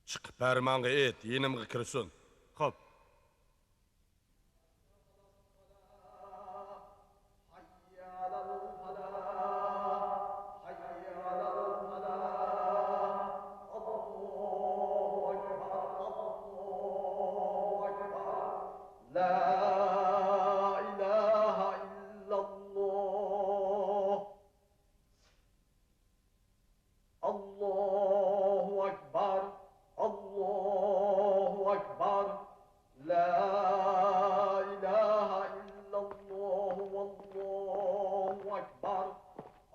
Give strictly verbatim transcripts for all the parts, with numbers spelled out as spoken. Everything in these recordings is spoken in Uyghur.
چىقىپ پەرمانغا ئېيت، يېنىمغا كىرسۇن. خوپ. لا إله إلا الله. الله أكبر، الله أكبر، لا إله إلا الله، والله أكبر،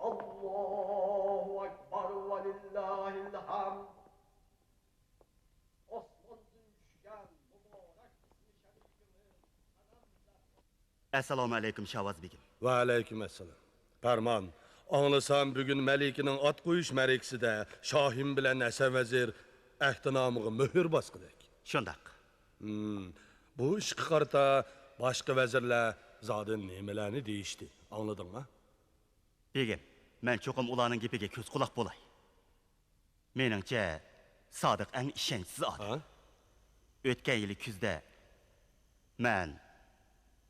الله أكبر، ولله الحمد. ئاسماندىن چۈشكەن مۇبارەك ئىسمى شەرىپىڭىز سالام. ئەسسالامۇ ئەلەيكۇم، شاۋاز بېگىم. ۋەئەلەيكۇم ئەسسالام. پەرمان، ئاڭلىسام، بۈگۈن مەلىكىنىڭ ئات قويۇش مەرىكىسىدە شاھىم بىلەن ھەسەن ۋەزىر ئەھدىنامىغا مۆھۈر باسقۇدەك. شۇنداق. ھىم، بۇ ئىشقا قارىتا باشقا ۋەزىرلەر زادى نېمىلەرنى دېيىشتى، ئاڭلىدىڭما؟ بېگىم، مەن چوقۇم ئۇلارنىڭ گېپىگە كۆز-قۇلاق بولاي. مېنىڭچە، سادىق ئەڭ ئىشەنچسىز ئادەم. ھە؟ ئۆتكەن يىلى كۈزدە مەن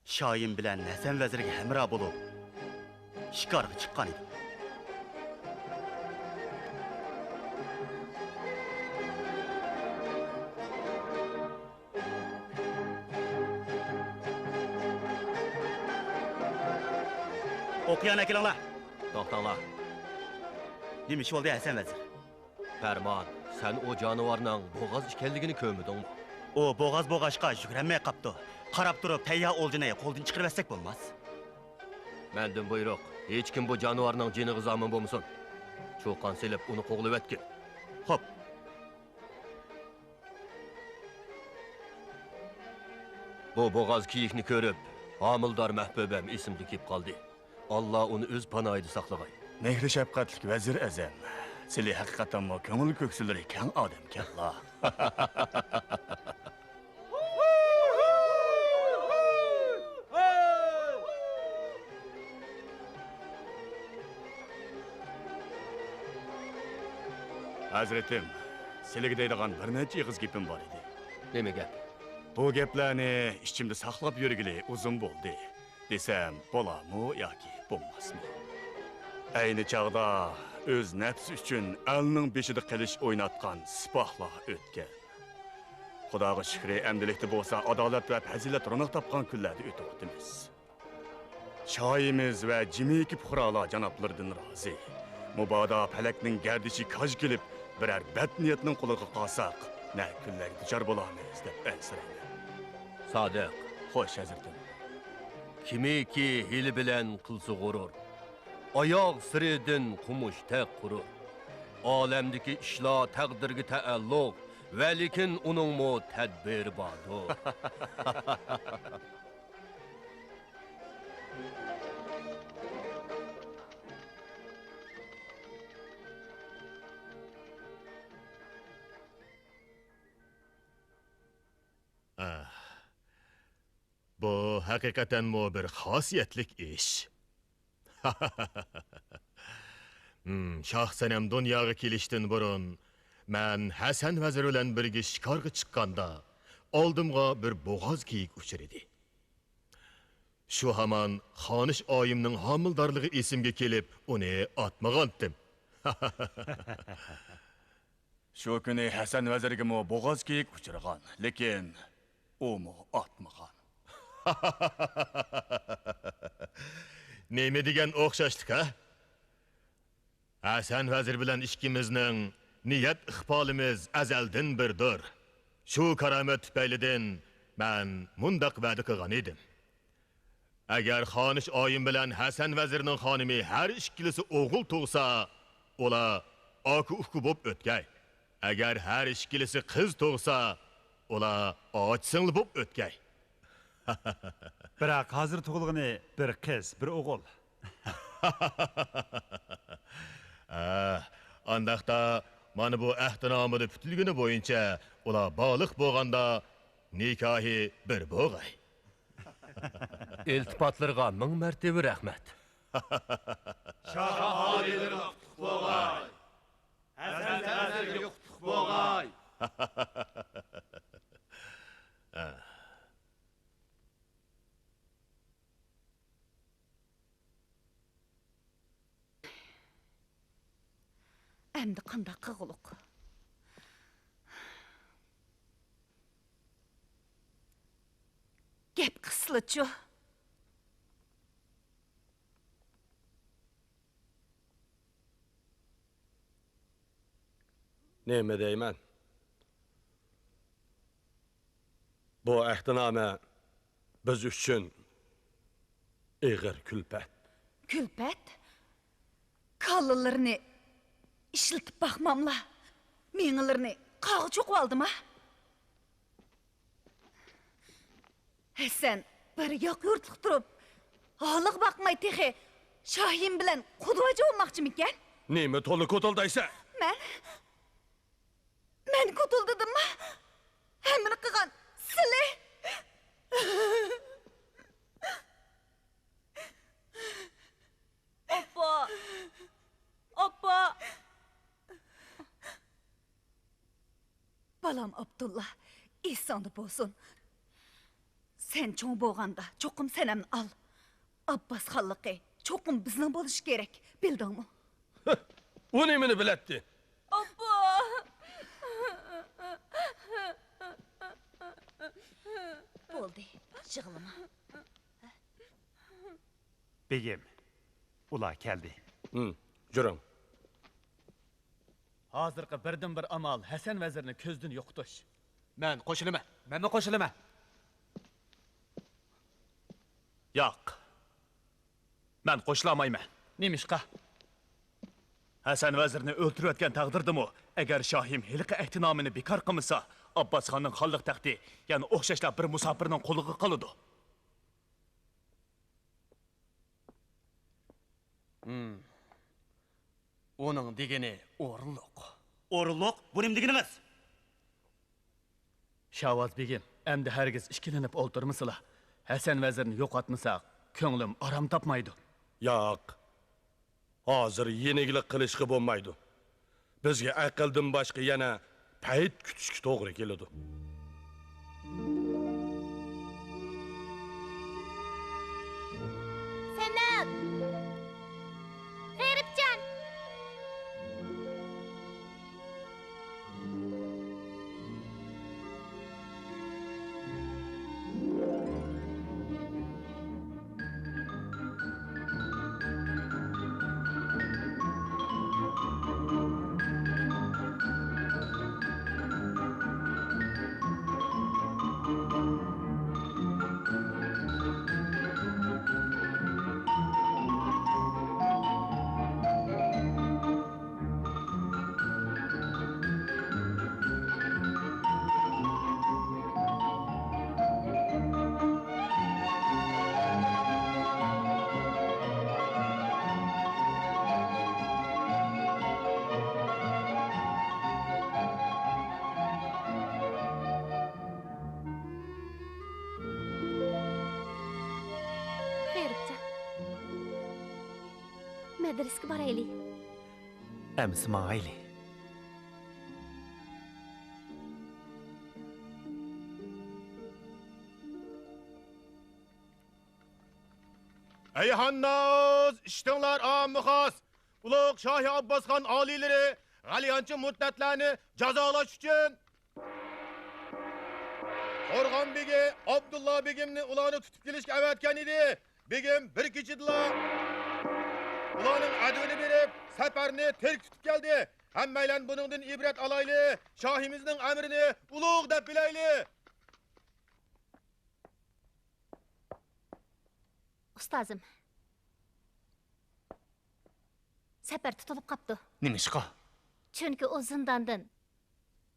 شاھىم بىلەن ھەسەن ۋەزىرگە ھەمراھ بولۇپ، شىكارغا چىققان ئىدىم. ئوقيان ئەكېلىڭلار. توختاڭلار. نېمە ئىش بولدى، ھەسەن ۋەزىر؟ پەرمان، سەن ئۇ جانىۋارنىڭ بوغاز ئىكەنلىكىنى كۆرمىدىڭمۇ؟ ئۇ بوغاز بوغاچقا يۈگۈرەلمەي قاپتۇ. قاراپ تۇرۇپ، تەييار ئولجىنى قولدىن چىقىرىۋەتسەك بولماس. مەندىن بۇيرۇق، ھېچكىم بۇ جانىۋارنىڭ جېنىغا زامىن بولمىسۇن. چۇقان سېلىپ، ئۇنى قوغلىۋەتكىن. خوپ. بۇ بوغاز كېيىكنى كۆرۈپ، ھامىلىدار مەھبۇبەم ئېسىمگە كېلىپ قالدى. ئاللا ئۇنى ئۆز پاناھىدا ساقلىغاي. مېھرى-شەپقەتلىك ۋەزىر ئەزەم، سىلى ھەقىقەتەنمۇ كۆڭۈل كۆكسىلىرى كەڭ ئادەمكەنلا. ھەزرىتىم، سىلىگە دەيدىغان بىر نەچچە ئېغىز گېپىم بار ئىدى. نېمە گەپ؟ بۇ گەپلەرنى ئىچىمدە ساقلاپ يۈرگىلى ئۇزۇن بولدى، دېسەم بولارمۇ ياكى بولماسمۇ؟ ئەينى چاغدا ئۆز نەپسى ئۈچۈن ئەلنىڭ بېشىدا قىلىچ ئويناتقان سىپاھلار ئۆتكەن. خۇداغا شۈكرى، ئەمدىلىكتە بولسا ئادالەت ۋە پەزىلەت روناق تاپقان كۈنلەردە ئۆتۈۋاتىمىز. شاھىمىز ۋە جىمىكى پۇقرالار جانابلىرىدىن رازى. مۇبادا پەلەكنىڭ گەردىشى كاج كېلىپ، بىرەر بەتنىيەتنىڭ قولىغا قالساق، نە كۈنلەرگە دۇچار بولارمىز دەپ ئەنسىرەيمەن. سادىق. خوش، ھەزرىتىم. كىمكى ھىيلە بىلەن قىلسا غۇرۇر، ئاياغ سىرىدىن قومۇشتەك قۇرۇر. ئالەمدىكى ئىشلار تەقدىرگە تەئەللۇق، ۋەلىكىن ئۇنىڭمۇ تەدبىرى باردۇر. ئاھ، بۇ ھەقىقەتەنمۇ بىر خاسىيەتلىك ئىش. ھىم، شاھ سەنەم دۇنياغا كېلىشتىن بۇرۇن، مەن ھەسەن ۋەزىر بىلەن بىرگە شىكارغا چىققاندا، ئالدىمغا بىر بوغاز كېيىك ئۇچرىدى. شۇ ھامان خانىش ئايىمنىڭ ھامىلىدارلىقى ئېسىمگە كېلىپ، ئۇنى ئاتمىغانتىم. شۇ كۈنى ھەسەن ۋەزىرگىمۇ بوغاز كېيىك ئۇچرىغان، لېكىن ئۇمۇ ئاتمىغان. نېمە دېگەن ئوخشاشلىق، ھە؟ ھەسەن ۋەزىر بىلەن ئىككىمىزنىڭ نىيەت ئىقبالىمىز ئەزەلدىن بىردۇر. شۇ كارامەت تۈپەيلىدىن مەن مۇنداق ۋەدە قىلغان ئىدىم. ئەگەر خانىش ئايىم بىلەن ھەسەن ۋەزىرنىڭ خانىمى ھەر ئىككىلىسى ئوغۇل تۇغسا، ئۇلار ئاكا-ئۇكا بوپ ئۆتكەي. ئەگەر ھەر ئىككىلىسى قىز تۇغسا، ئۇلار ئاچا-سىڭىل بوپ ئۆتكەي. بىراق ھازىر تۇغۇلغىنى بىر قىز، بىر ئوغۇل. ھە، ئانداقتا مانا بۇ ئەھدىنامىدە پۈتۈلگىنى بويىچە ئۇلار بالىق بولغاندا نىكاھى بىر بولغاي. ئىلتىپاتلىرىغا مىڭ مەرتىۋە رەھمەت. شاھ ئاھالىلىرىغا قۇتلۇق بولغاي. ھەسەن ۋەزىرگە قۇتلۇق بولغاي. ئەمدى قانداق قىلغۇلۇق؟ گەپ قىلسىلىچۇ. نېمە دەيمەن؟ بۇ ئەھدىنامە بىز ئۈچۈن ئېغىر كۈلپەت. كۈلپەت؟ كاللىلىرىنى ئىشلىتىپ باقماملا، مېڭىلىرىنى قاغا چوقۇۋالدىما؟ ھەسەن بىر ياق يۇرتلۇق تۇرۇپ، ھالىغا باقماي تېخى شاھىم بىلەن قۇدىۋاجا بولماقچىمىكەن؟ نېمە تولا كوتۇلدايسەن؟ مەن، مەن كوتۇلدىدىمما؟ ھەممىنى قىلغان سىلى! ئاپا! ئاپا! بالام ئابدۇللا، ئېسىڭدە بولسۇن. سەن چوڭ بولغاندا چوقۇم سەنەمنى ئال. ئابباس خانلىقى چوقۇم بىزنىڭ بولۇشى كېرەك، بىلدىڭمۇ؟ ئۇ نېمىنى بىلەتتى؟ ئاپا! بولدى، يىغلىما. بېگىم، ئۇلار كەلدى. ھىم، جۈرۈڭ. ھازىرقى بىردىنبىر ئامال ھەسەن ۋەزىرنى كۆزدىن يوقىتىش. مەن قوشۇلىمەن. مەنمۇ قوشۇلىمەن. ياق. مەن قوشۇلالمايمەن. نېمىشقا؟ ھەسەن ۋەزىرنى ئۆلتۈرۈۋەتكەن تەقدىردىمۇ، ئەگەر شاھىم ھېلىقى ئەھدىنامىنى بىكار قىلمىسا، ئابباسخاننىڭ خانلىق تەختى يەنە ئوخشاشلا بىر مۇساپىرنىڭ قولىغا قالىدۇ. ھىم. ئۇنىڭ دېگىنى ئورۇنلۇق. ئورۇنلۇق؟ بۇ نېمە دېگىنىڭىز؟ شاۋاز بېگىم، ئەمدى ھەرگىز ئىككىلىنىپ ئولتۇرمىسىلا. ھەسەن ۋەزىرنى يوقاتمىساق، كۆڭلۈم ئارام تاپمايدۇ. ياق. ھازىر يېنىكلىق قىلىشقا بولمايدۇ. بىزگە ئەقىلدىن باشقا يەنە پەيت كۈتۈشكە توغرا كېلىدۇ. سەمەت! غېرىبجان! غېرىبجان، مەدرىسىگە بارايلى. ئەمىسە ماڭايلى. ئەي ھانناز، ئىشتىڭلار ئاممىخاس! ئۇلۇغ شاھى ئابباسخان ئالىيلىرى غەلىيانچە مۇرتەتلەرنى جازالاش ئۈچۈن قورغان بېگى ئابدۇللا بېگىمنى ئۇلارنى تۇتۇپ كېلىشكە ئەۋەتكەن ئىدى. بېگىم بىر كېچىدىلا ئۇلارنىڭ ئەدىۋىنى بېرىپ، سەپەرنى تىرىك تۇتۇپ كەلدى. ھەممەيلەن بۇنىڭدىن ئىبرەت ئالايلى، شاھىمىزنىڭ ئەمرىنى ئۇلۇغ دەپ بىلەيلى. ئۇستازىم، سەپەر تۇتۇلۇپ قاپتۇ. نېمىشقا؟ چۈنكى ئۇ زىنداندىن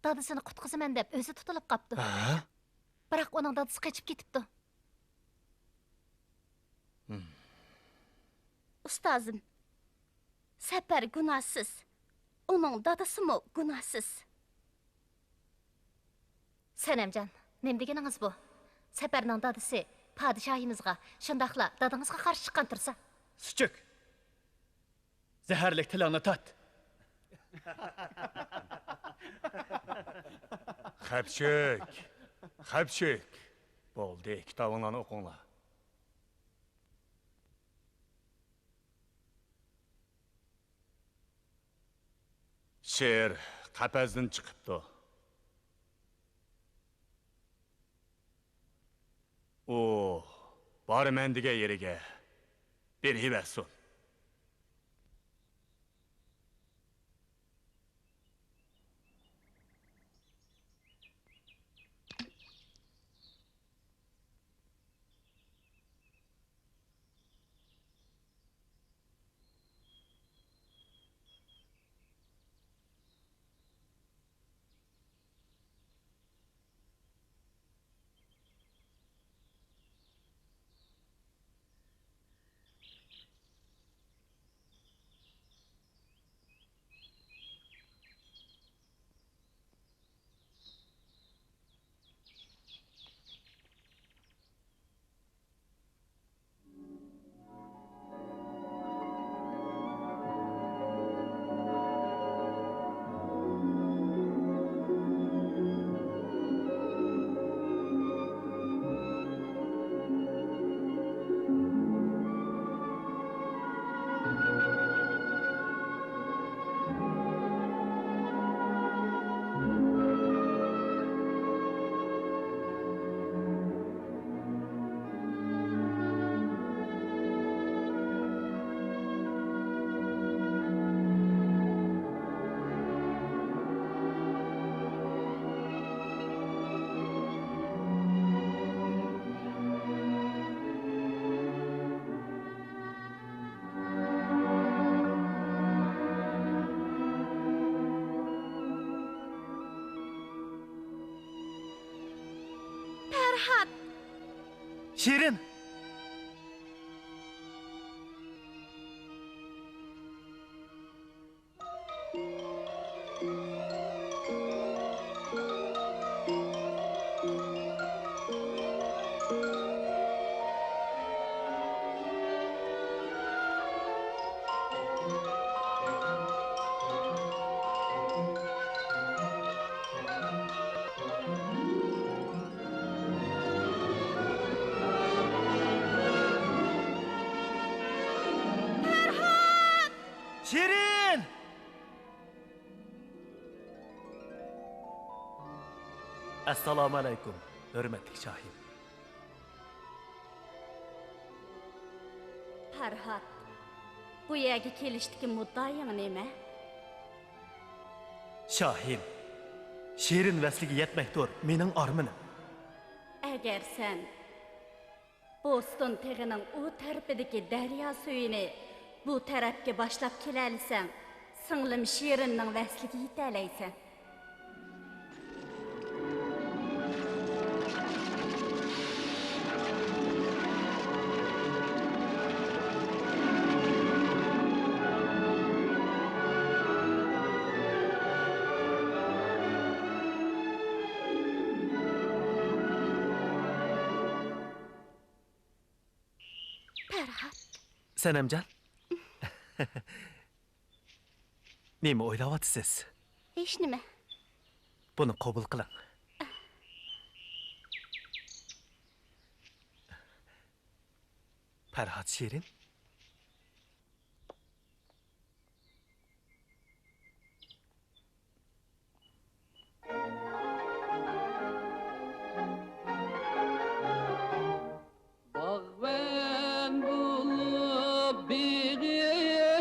دادىسىنى قۇتقۇزىمەن دەپ ئۆزى تۇتۇلۇپ قاپتۇ. ھە؟ بىراق ئۇنىڭ دادىسى قېچىپ كېتىپتۇ. ھىم. ئۇستازىم، سەپەر گۇناھسىز، ئۇنىڭ دادىسىمۇ گۇناھسىز. سەنەمجان، نېمە دېگىنىڭىز بۇ؟ سەپەرنىڭ دادىسى پادىشاھىمىزغا، شۇنداقلا دادىڭىزغا قارشى چىققان تۇرسا. سۈچۈك! زەھەرلىك تىلىڭنى تارت! خەپچۈك! خەپچۈك! بولدى، كىتابىڭلارنى ئوقۇڭلار. شىر قەپەستىن چىقىپتۇ. ئۇ بارىمەن دېگەن يېرىگە بېرىۋەرسۇن. پەرھات! شېرىن! پەرھات! شېرىن! ئەسسالامۇئەلەيكۇم، ھۆرمەتلىك شاھىم. پەرھات، بۇ يەرگە كېلىشتىكى مۇددىئايىڭ نېمە؟ شاھىم، شېرىن ۋەسلىگە يەتمەكتۇر مېنىڭ ئارمىنىم. ئەگەر سەن بوستون تېغىنىڭ ئۇ تەرىپىدىكى دەريا سۈيىنى بۇ تەرەپكە باشلاپ كېلەلىسەڭ، سىڭلىم شېرىننىڭ ۋەسلىگە يېتەلەيسەن. پەرھات. سەنەمجان. نېمە ئويلاۋاتىسىز؟ ھېچنېمە. بۇنى قوبۇل قىلىڭ. پەرھات شېرىن. باغۋەن بولۇپ بېغىم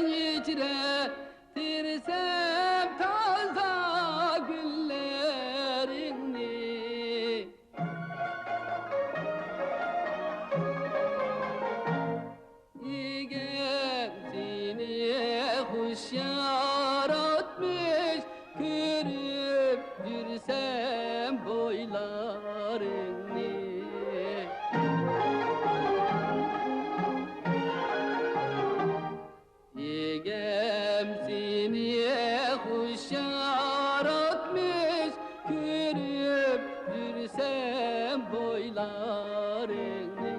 تويلارىڭنى. ئىگەم سېنى خۇش ياراتمىش، كۆرۈپ يۈرسەم بويلارىڭنى.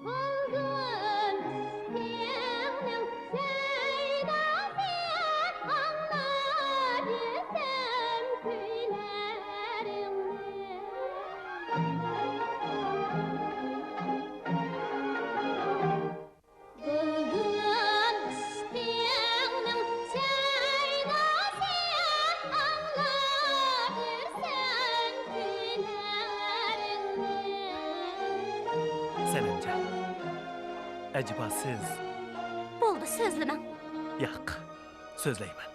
بولدۇم سېنىڭ سەيداسى، ئاڭلاۋېرسەم كۈيلىرىڭنى. بولدۇم ئىشقىڭنىڭ سەيداسى، ئاڭلاۋېرسەم كۈيلىرىڭنى. سەنەمجان، ئەجەبا سىز؟ بولدى، سۆزلىمەڭ. ياق، سۆزلەيمەن.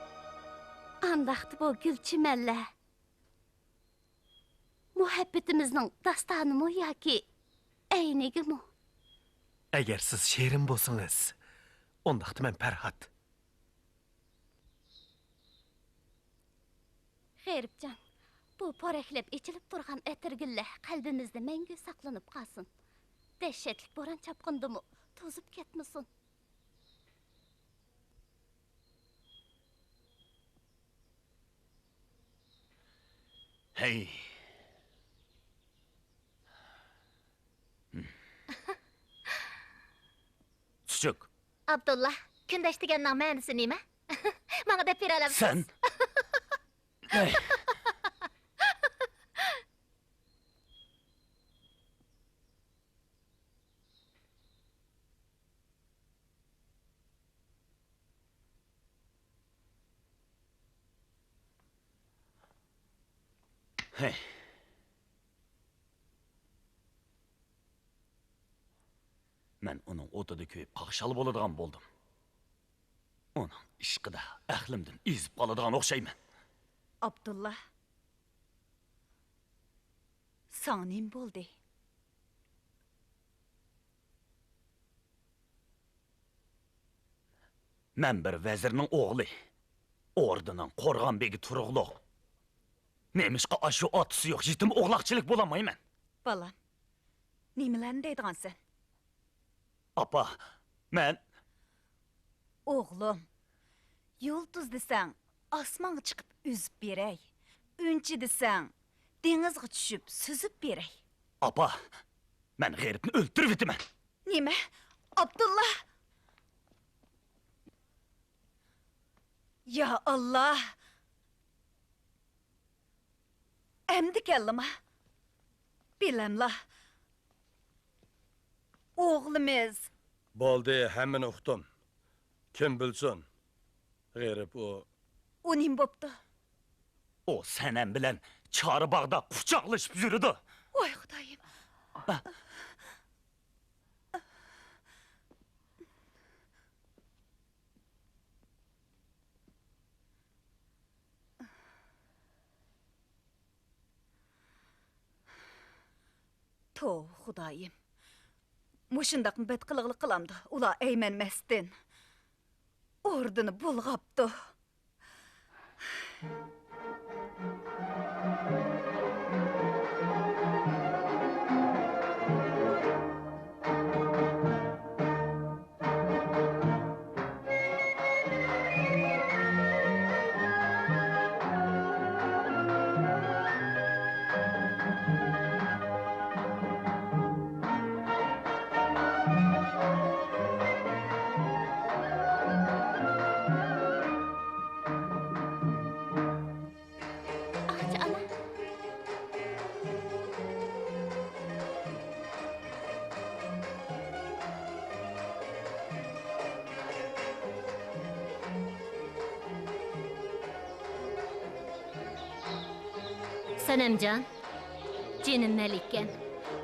ئانداقتا بۇ گۈل چىمەنلەر مۇھەببىتىمىزنىڭ داستانىمۇ ياكى ئەينىگىمۇ؟ ئەگەر سىز شېرىن بولسىڭىز، ئۇنداقتا مەن پەرھات. غېرىبجان، بۇ پورەكلەپ ئېچىلىپ تۇرغان ئەتىرگۈللەر قەلبىمىزدە مەڭگۈ ساقلىنىپ قالسۇن. دەھشەتلىك بوران-چاپقۇندىمۇ توزۇپ كەتمىسۇن. ھەي. چۈچۈك. ئابدۇللا، كۈندەش دېگەننىڭ مەنىسى نېمە؟ ماڭا دەپ بېرەلەمسىز؟ سەن؟ ھەي. ھەي. مەن ئۇنىڭ ئوتىدا كۆيۈپ قاقشال بولىدىغان بولدۇم. ئۇنىڭ ئىشقىدا ئەقلىمدىن ئېزىپ قالىدىغان ئوخشايمەن. ئابدۇللا، ساڭا نېمە بولدى؟ مەن بىر ۋەزىرنىڭ ئوغلى. ئوردىنىڭ قورغان بېگى تۇرۇقلۇق. نېمىشقا ئاشۇ ئاتىسى يوق يېتىم ئوغلاقچىلىك بولالمايمەن؟ بالام، نېمىلەرنى دەيدىغانسەن؟ ئاپا، مەن. ئوغلۇم، يۇلتۇز دېسەڭ، ئاسمانغا چىقىپ ئۈزۈپ بېرەي. ئۈنچە دېسەڭ، دېڭىزغا چۈشۈپ سۈزۈپ بېرەي. ئاپا، مەن غېرىبنى ئۆلتۈرۈۋېتىمەن. نېمە؟ ئابدۇللا! يا ئاللا! ئەمدى كەلدىما؟ بىلەملا، ئوغلىمىز. بولدى، ھەممىنى ئۇقتۇم. كىم بىلسۇن؟ غېرىب ئۇ. ئۇ نېمە بوپتۇ؟ ئۇ سەنەم بىلەن چارباغدا قۇچاقلىشىپ يۈرىدۇ. ۋاي خۇدايىم! توۋا خۇدايىم، مۇشۇنداقمۇ بەتقىلىقلىق قىلامدۇ ئۇلار ئەيمەنمەستىن؟ ئوردىنى بۇلغاپتۇ. ئاقچى ئانا. سەنەمجان، جېنىم مەلىكەم،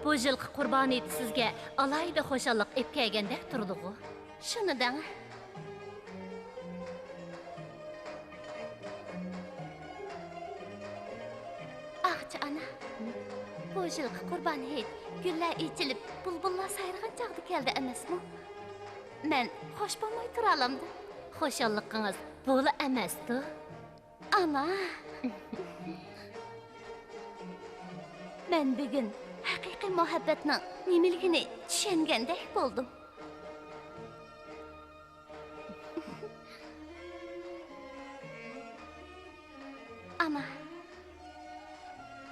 بۇ يىلقى قۇربان ھېيت سىزگە ئالاھىدە خۇشاللىق ئېلىپ كەلگەندەك تۇرىدىغۇ؟ شۇنى دەڭ. ئاغىچى ئانا، بۇ يىلقى قۇربان ھېيت گۈللەر ئېچىلىپ، بۇلبۇللار سايرىغان چاغدا كەلدى ئەمەسمۇ؟ مەن خوش بولماي تۇرالامدىم. خۇشاللىقىڭىز بۇلا ئەمەستۇ؟ ئانا! مەن بۈگۈن ھەقىقىي مۇھەببەتنىڭ نېمىلىكىنى چۈشەنگەندەك بولدۇم. ئانا،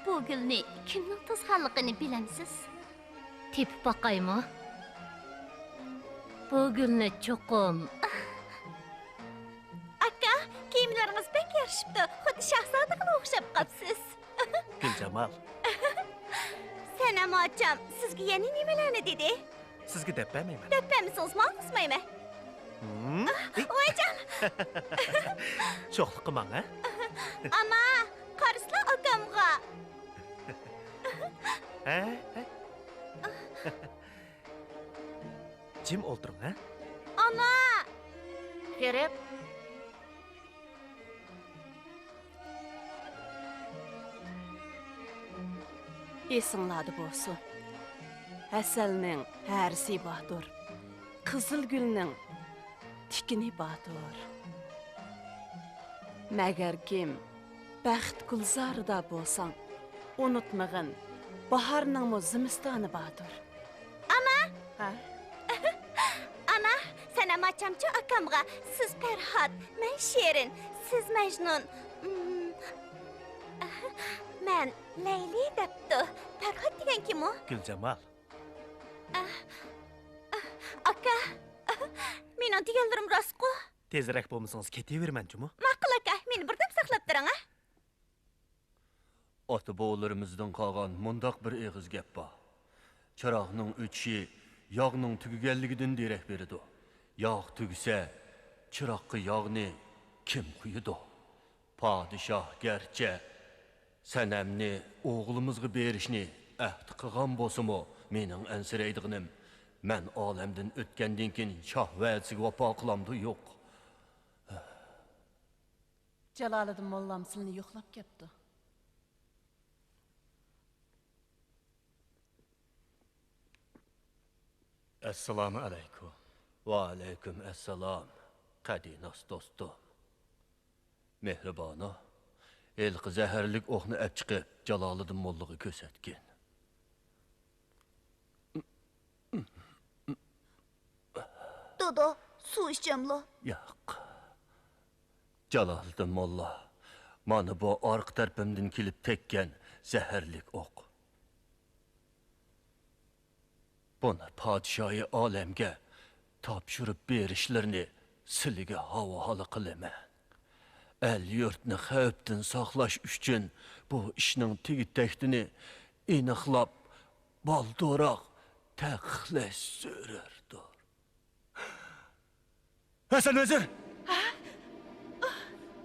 بۇ گۈلنى كىمنىڭ توسقانلىقىنى بىلەمسىز؟ تېپىپ باقايمۇ؟ بۇ گۈلنى چوقۇم. ئاكا، كىيىملىرىڭىز بەك يارىشىپتۇ، خۇددى شاھزادىغىلا ئوخشاپ قاپسىز. گۈلجامال. سەنەم ئاچام سىزگە يەنە نېمىلەرنى دېدى؟ سىزگە دەپ بەرمەيمەن. دەپ بەرمىسىڭىز ماڭا قىزمايمەن. ھىم؟ ۋايجان! شوخلۇق قىلماڭ، ھە؟ ئانا، قارىسىلا ئاكامغا. ھە؟ ھە؟ جىم ئولتۇرۇڭ، ھە؟ ئانا! كىرىپ. ئېسىڭلاردا بولسۇن، ھەسەلنىڭ ھەرىسى باتۇر، قىزىل گۈلنىڭ تىكىنى باتۇر. مەگەركىم، بەخت گۈلزارىدا بولساڭ، ئۇنتۇمىغىن، باھارنىڭمۇ زىمىستانى باتۇر. ئانا! ھە؟ ئانا، سەنەم ئاچامچۇ ئاكامغا، سىز پەرھات، مەن شېرىن، سىز مەجنۇن. مم. مەن لەيلى دەپتۇ. پەرھات دېگەن كىمۇ؟ گۈلجامال. ئاكا، مېنىڭ دېگەنلىرىم راستقۇ؟ تېزرەك بولمىسىڭىز كېتىۋېرىمەن جۇمۇ. ماقۇل ئاكا، مېنى بىر دەم ساقلاپ تۇرۇڭ، ھە؟ ئاتا-بوۋىلىرىمىزدىن قالغان مۇنداق بىر ئېغىز گەپ بار، چىراغنىڭ ئۆچۈشى ياغنىڭ تۈگىگەنلىكىدىن دېرەك بېرىدۇ. ياغ تۈگىسە، چىراغقا ياغنى كىم قويىدۇ؟ پادىشاھ گەرچە سەنەمنى ئوغلىمىزغا بېرىشنى ئەھدى قىلغان بولسىمۇ، مېنىڭ ئەنسىرەيدىغىنىم، مەن ئالەمدىن ئۆتكەندىن كېيىن شاھ ۋەدىسىگە ۋاپا قىلامدۇ يوق؟ جالالىدىن موللام سىلىنى يوقلاپ كەپتۇ. ئەسسالامۇ ئەلەيكۇم. ۋەئەلەيكۇم ئەسسالام، قەدىناس دوستۇم. مېھرىبانۇ، ھېلىقى زەھەرلىك ئوقنى ئەپ چىقىپ، جالالىدىن موللىغا كۆرسەتكىن. دادا، سۇ ئىچەملا؟ ياق. جالالىدىن موللا، مانا بۇ ئارقا تەرىپىمدىن كېلىپ تەگكەن زەھەرلىك ئوق. بۇنى پادىشاھى ئالەمگە تاپشۇرۇپ بېرىشلىرىنى سىلىگە ھاۋالە قىلىمەن. ئەل-يۇرتنى خەۋپتىن ساقلاش ئۈچۈن بۇ ئىشنىڭ تېگى-تەكتىنى ئېنىقلاپ، بالدۇرراق تەقىقلەش زۆرۈردۇر. ھەسەن ۋەزىر!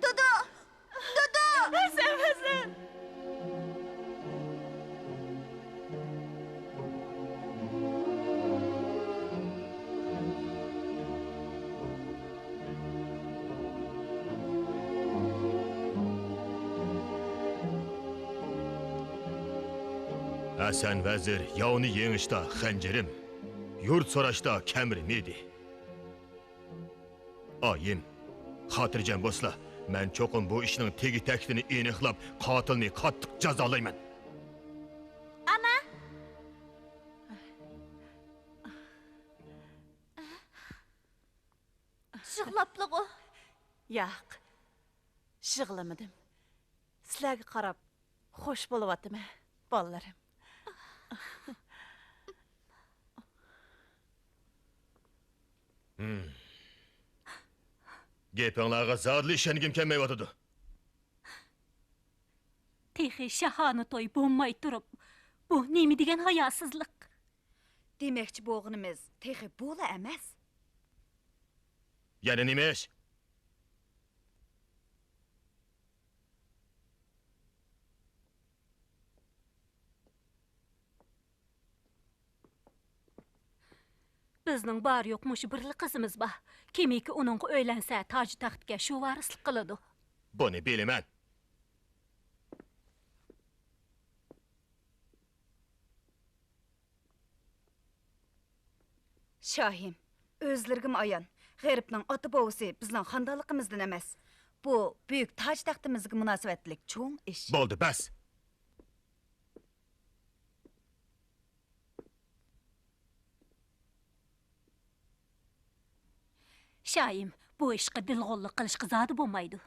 دادا! دادا! ھەسەن ۋەزىر! ھەسەن ۋەزىر ياۋنى يېڭىشتا خەنجىرىم، يۇرت سوراشتا كەمىرىم ئىدى. ئايىم، خاتىرجەم بولسىلا، مەن چوقۇم بۇ ئىشنىڭ تېگى-تەكتىنى ئېنىقلاپ، قاتىلنى قاتتىق جازالايمەن. ئانا! يىغلاپلىغۇ؟ ياق، يىغلىمىدىم. سىلەرگە قاراپ خوش بولۇۋاتىمەن، بالىلىرىم. ھىم. گېپىڭلارغا زادىلا ئىشەنگۈم كەلمەيۋاتىدۇ. تېخى شاھانە توي بولماي تۇرۇپ، بۇ نېمە دېگەن ھاياسىزلىق؟ دېمەكچى بولغىنىمىز تېخى بۇلا ئەمەس. يەنە نېمە ئىش؟ بىزنىڭ بار-يوق مۇشۇ بىرلا قىزىمىز بار. كىمكى ئۇنىڭغا ئۆيلەنسە، تاجى تەختكە شۇ ۋارىسلىق قىلىدۇ. بۇنى بىلىمەن. شاھىم، ئۆزلىرىگىمۇ ئايان، غېرىبنىڭ ئاتا-بوۋىسى بىزنىڭ خانىدانلىقىمىزدىن ئەمەس. بۇ بۈيۈك تاج تەختىمىزگە مۇناسىۋەتلىك چوڭ ئىش. بولدى، بەس! شاھىم، بۇ ئىشقا دىلغۇللۇق قىلىشقا زادى بولمايدۇ.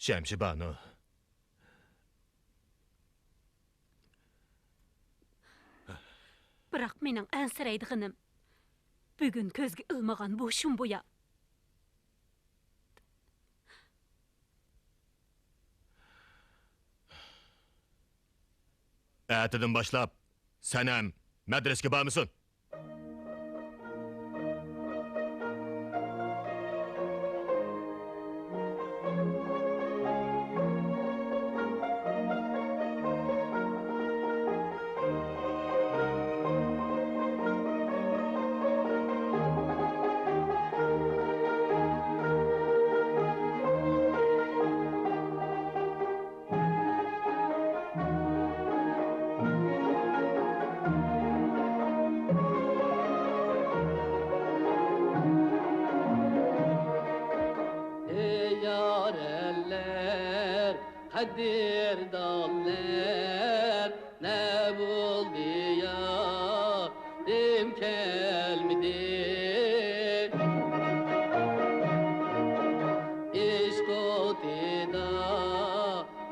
شەمشى بانۇ. بىراق مېنىڭ ئەنسىرەيدىغىنىم، بۈگۈن كۆزگە ئىلمىغان بۇ شۇمبۇيا. ئەتىدىن باشلاپ سەنەم مەدرىسىگە بارمىسۇن. ئەي يار ئەللەر، قەدىردانلار، نە بولدى يارىم كەلمىدى؟ ئىشق ئوتىدا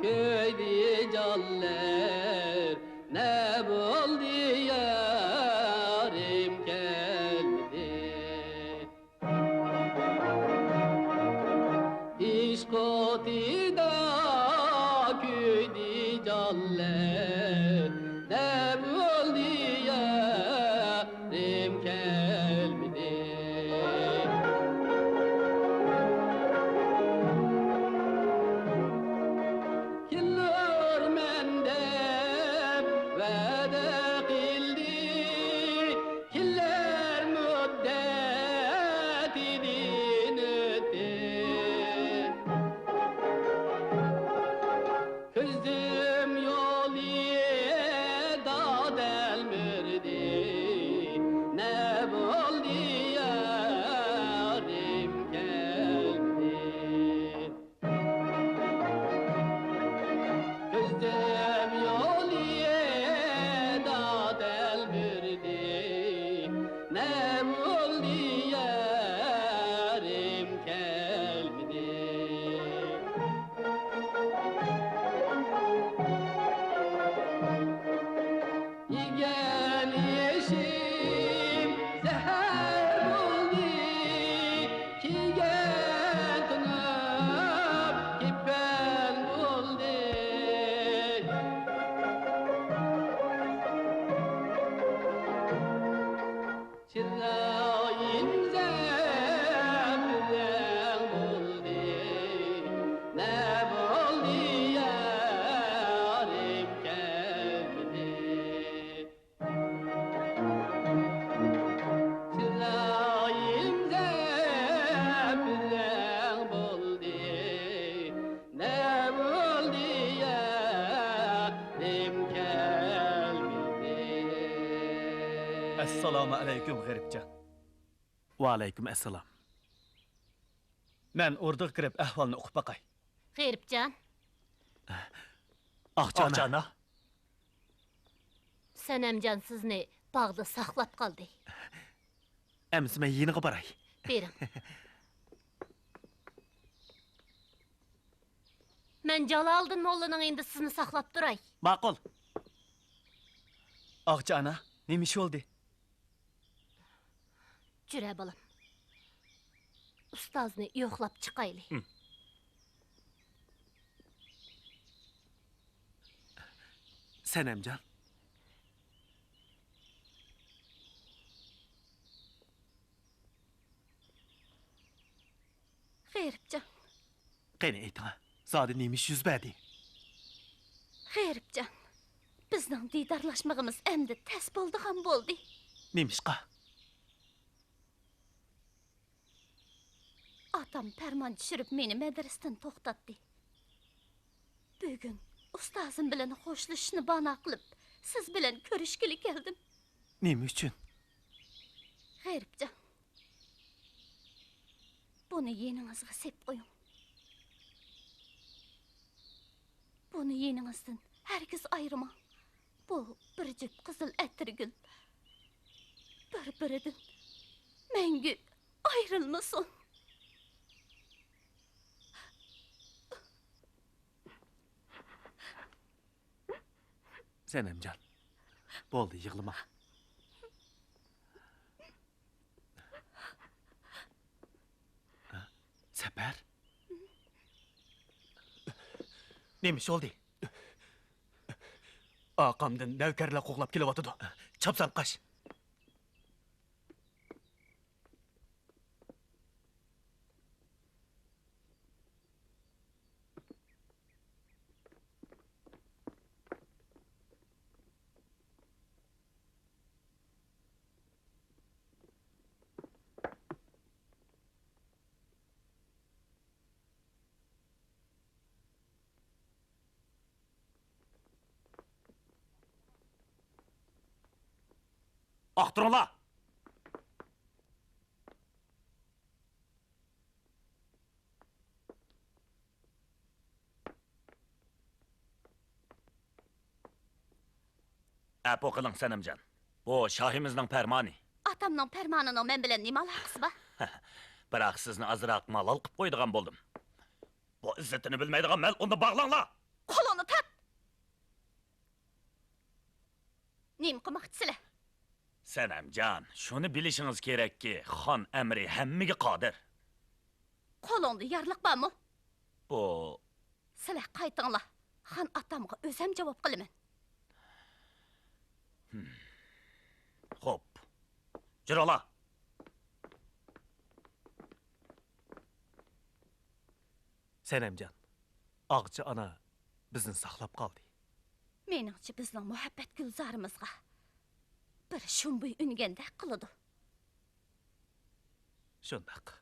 كۆيدى جانلار، نە بولدى يارىم كەلمىدى؟ ئىشق ئوتىدا كۆيدى جانلار، نە بولدى يارىم كەلمىدى؟ كېلەرمەن دەپ ۋەدە قىلدى، كېلەر مۇددىتىدىن ئۆتتى. كۆزۈم يولىدا تەلمۈردى، نە بولدى يارىم كەلمىدى؟ كۆزۈم يولىدا تەلمۈردى، نە بولدى يارىم كەلمىدى؟ يېگەن ئېشىم زەھەر بولدى، كىيگەن تونۇم كېپەن بولدى. چىرايىم زەپىرەڭ بولدى، نە بولدى يارىم كەلمىدى؟ چىرايىم زەپىرەڭ بولدى، نە بولدى يارىم كەلمىدى؟ ئەسسالامۇ ئەلەيكۇم، غېرىبجان. ۋەئەلەيكۇم ئەسسالام. مەن ئوردىغا كىرىپ ئەھۋالنى ئۇقۇپ باقاي. غېرىبجان. ئاقچى ئانا. ئاقچى ئانا. سەنەمجان سىزنى باغدا ساقلاپ قالدى. ئەمسە مەن يېنىغا باراي. بېرىڭ. مەن جالالىدىن موللىنىڭ يېنىدا سىزنى ساقلاپ تۇراي. ماقۇل. ئاقچى ئانا، نېمە ئىش بولدى؟ جۈرە بالام. ئۇستازنى يوقلاپ چىقايلى. ھىم. سەنەمجان. غېرىبجان. قېنى ئېيتىڭا، زادى نېمە ئىش يۈز بەردى؟ غېرىبجان، بىزنىڭ دىدارلاشمىغىمىز ئەمدى تەس بولىدىغان بولدى. نېمىشقا؟ ئاتام پەرمان چۈشۈرۈپ مېنى مەدرىسىدىن توختاتتى. بۈگۈن ئۇستازىم بىلەن خوشلىشىشنى بانا قىلىپ، سىز بىلەن كۆرۈشكىلى كەلدىم. نېمە ئۈچۈن؟ غېرىبجان، بۇنى يېنىڭىزغا سېپ قويۇڭ. بۇنى يېنىڭىزدىن ھەرگىز ئايرىماڭ. بۇ بىر جۈپ قىزىل ئەتىرگۈل بىر-بىرىدىن مەڭگۈ ئايرىلمىسۇن. سەنەمجان، بولدى، يىغلىما. سەپەر؟ نېمە ئىش بولدى؟ ئارقامدىن نەۋكەرلەر قوغلاپ كېلىۋاتىدۇ. چاپسان قاچ. ئاختۇرۇڭلار! ئەپۇ قىلىڭ، سەنەمجان. بۇ شاھىمىزنىڭ پەرمانى. ئاتامنىڭ پەرمانىنىڭ مەن بىلەن نېمە ئالاقىسى بار؟ بىراق سىزنى ئازراق مالال قىلىپ قويىدىغان بولدۇم. بۇ ئىززىتىنى بىلمەيدىغان مەلئۇننى باغلاڭلار! قولۇڭنى تارت! نېمە قىلماقچىسىلەر؟ سەنەمجان، شۇنى بىلىشىڭىز كېرەككى، خان ئەمرى ھەممىگە قادىر. قولۇڭدا يارلىق بارمۇ؟ بۇ. سىلەر قايتىڭلار. خان ئاتامغا ئۆزۈم جاۋاب قىلىمەن. خوپ. جۈرۈڭلار. سەنەمجان، ئاغىچى ئانا بىزنى ساقلاپ قالدى. مېنىڭچە، بىزنىڭ مۇھەببەت گۈلزارىمىزغا بىر شۇمبۇي ئۈنگەندەك قىلىدۇ. شۇنداق.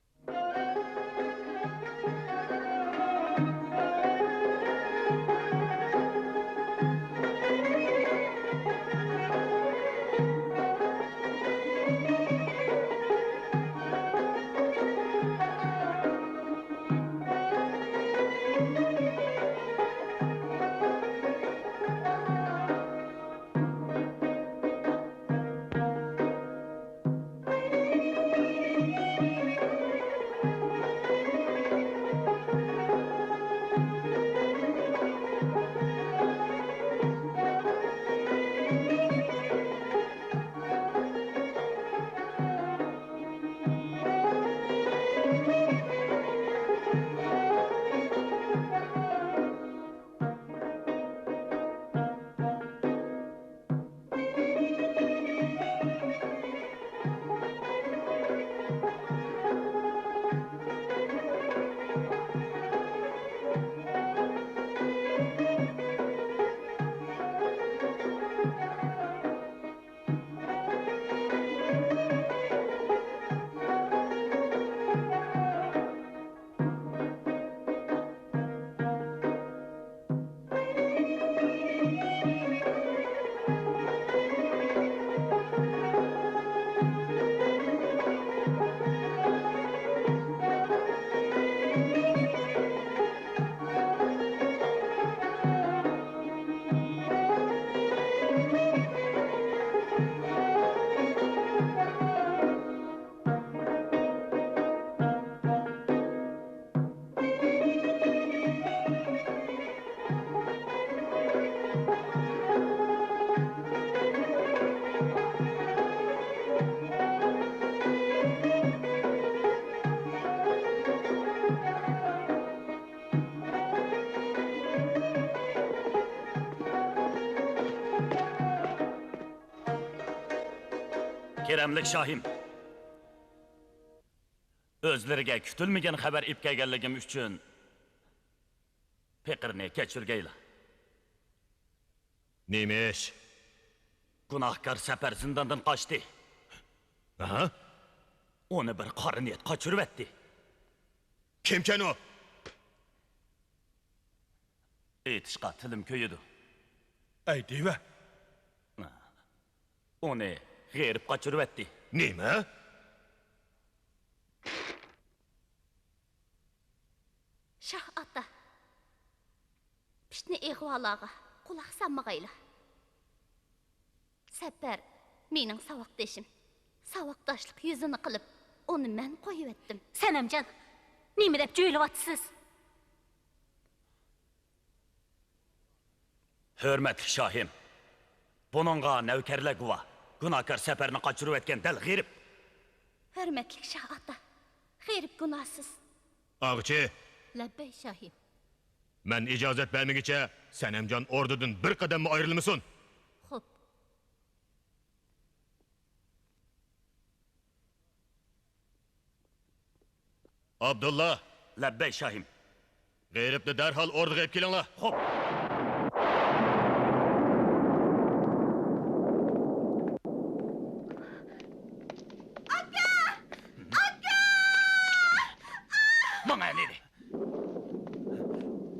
كېرەملىك شاھىم، ئۆزلىرىگە كۈتۈلمىگەن خەۋەر ئېلىپ كەلگەنلىكىم ئۈچۈن پېقىرنى كەچۈرگەيلا. نېمە ئىش؟ گۇناھكار سەپەر زىنداندىن قاچتى. ھە؟ ئۇنى بىر قارا نىيەت قاچۇرۇۋەتتى. كىمكەن ئۇ؟ ئېيتىشقا تىلىم كۆيىدۇ. ئەيدىۋە. ئۇنى غېرىب قاچۇرۇۋەتتى. نېمە؟ شاھ ئاتا، پىتنە ئىغۋالارغا قۇلاق سالمىغايلا. سەپەر مېنىڭ ساۋاقدىشىم. ساۋاقداشلىق يۈزىنى قىلىپ، ئۇنى مەن قويۇۋەتتىم. سەنەمجان، نېمە دەپ جۆيلۈۋاتىسىز؟ ھۆرمەتلىك شاھىم، بۇنىڭغا نەۋكەرلەر گۇۋاھ. گۇناھكار سەپەرنى قاچۇرۇۋەتكەن دەل غېرىب. ھۆرمەتلىك شاھ ئاتا، غېرىب گۇناھسىز. ئاغىچى! لەببەي شاھىم. مەن ئىجازەت بەرمىگۈچە سەنەمجان ئوردىدىن بىر قەدەممۇ ئايرىلمىسۇن. خوپ. ئابدۇللا! لەببەي شاھىم. غېرىبنى دەرھال ئوردىغا ئېلىپ كېلىڭلار. خوپ. ئاكا! ئاكا! ماڭا ئەلىدى.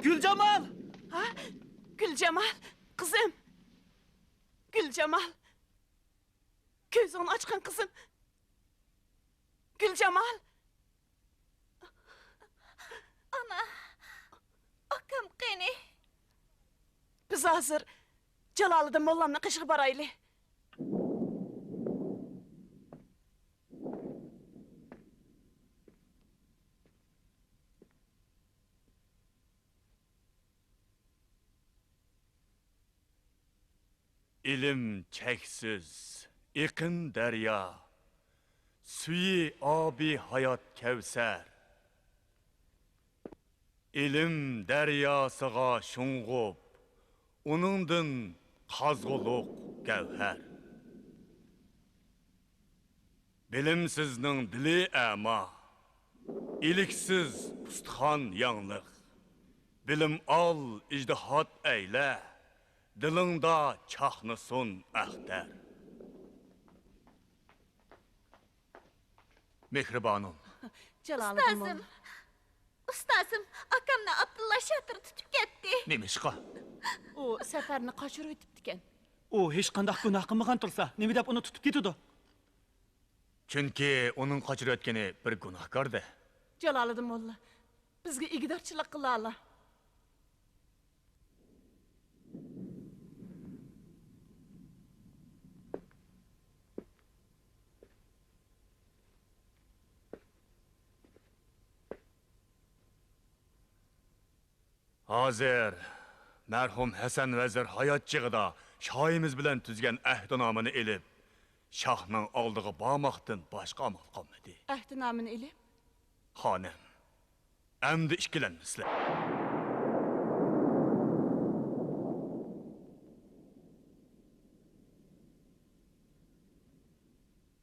گۈلجامال! ھە؟ گۈلجامال، قىزىم. گۈلجامال. كۆزۈڭنى ئاچقىن، قىزىم. گۈلجامال. ئانا، ئاكام قېنى؟ بىز ھازىر جالالىدىن موللامنىڭ قېشىغا بارايلى. ئىلىم چەكسىز، ئېقىن دەريا، سۈيى ئابى ھايات كەۋسەر. ئىلىم دەرياسىغا شۇڭغۇپ، ئۇنىڭدىن قازغۇلۇق گەۋھەر. بىلىمسىزنىڭ دىلى ئەما، ئىلىكسىز ئۇستىخان ياڭلىق. بىلىم ئال، ئىجتىھات ئەيلە، دىلىڭدا چاقنىسۇن ئەختەر. مېھرىبانۇم. جالالىدىن ئۇستازىم، موللا. ئۇستازىم، ئاكامنى ئابدۇللا شاتۇر تۇتۇپ كەتتى. نېمىشقا؟ ئۇ سەپەرنى قاچۇرۇۋېتىپتىكەن. ئۇ ھېچقانداق گۇناھ قىلمىغان تۇرسا، نېمە دەپ ئۇنى تۇتۇپ كېتىدۇ؟ چۈنكى ئۇنىڭ قاچۇرۇۋەتكىنى بىر گۇناھكار-دە. جالالىدىن موللا، بىزگە ئىگىدارچىلىق قىلالا. ھازىر مەرھۇم ھەسەن ۋەزىر ھايات چېغىدا شاھىمىز بىلەن تۈزگەن ئەھدىنامىنى ئېلىپ، شاھنىڭ ئالدىغا بارماقتىن باشقا ئامال قالمىدى. ئەھدىنامىنى ئېلىپ؟ خانىم، ئەمدى ئىككىلەنمىسىلەر.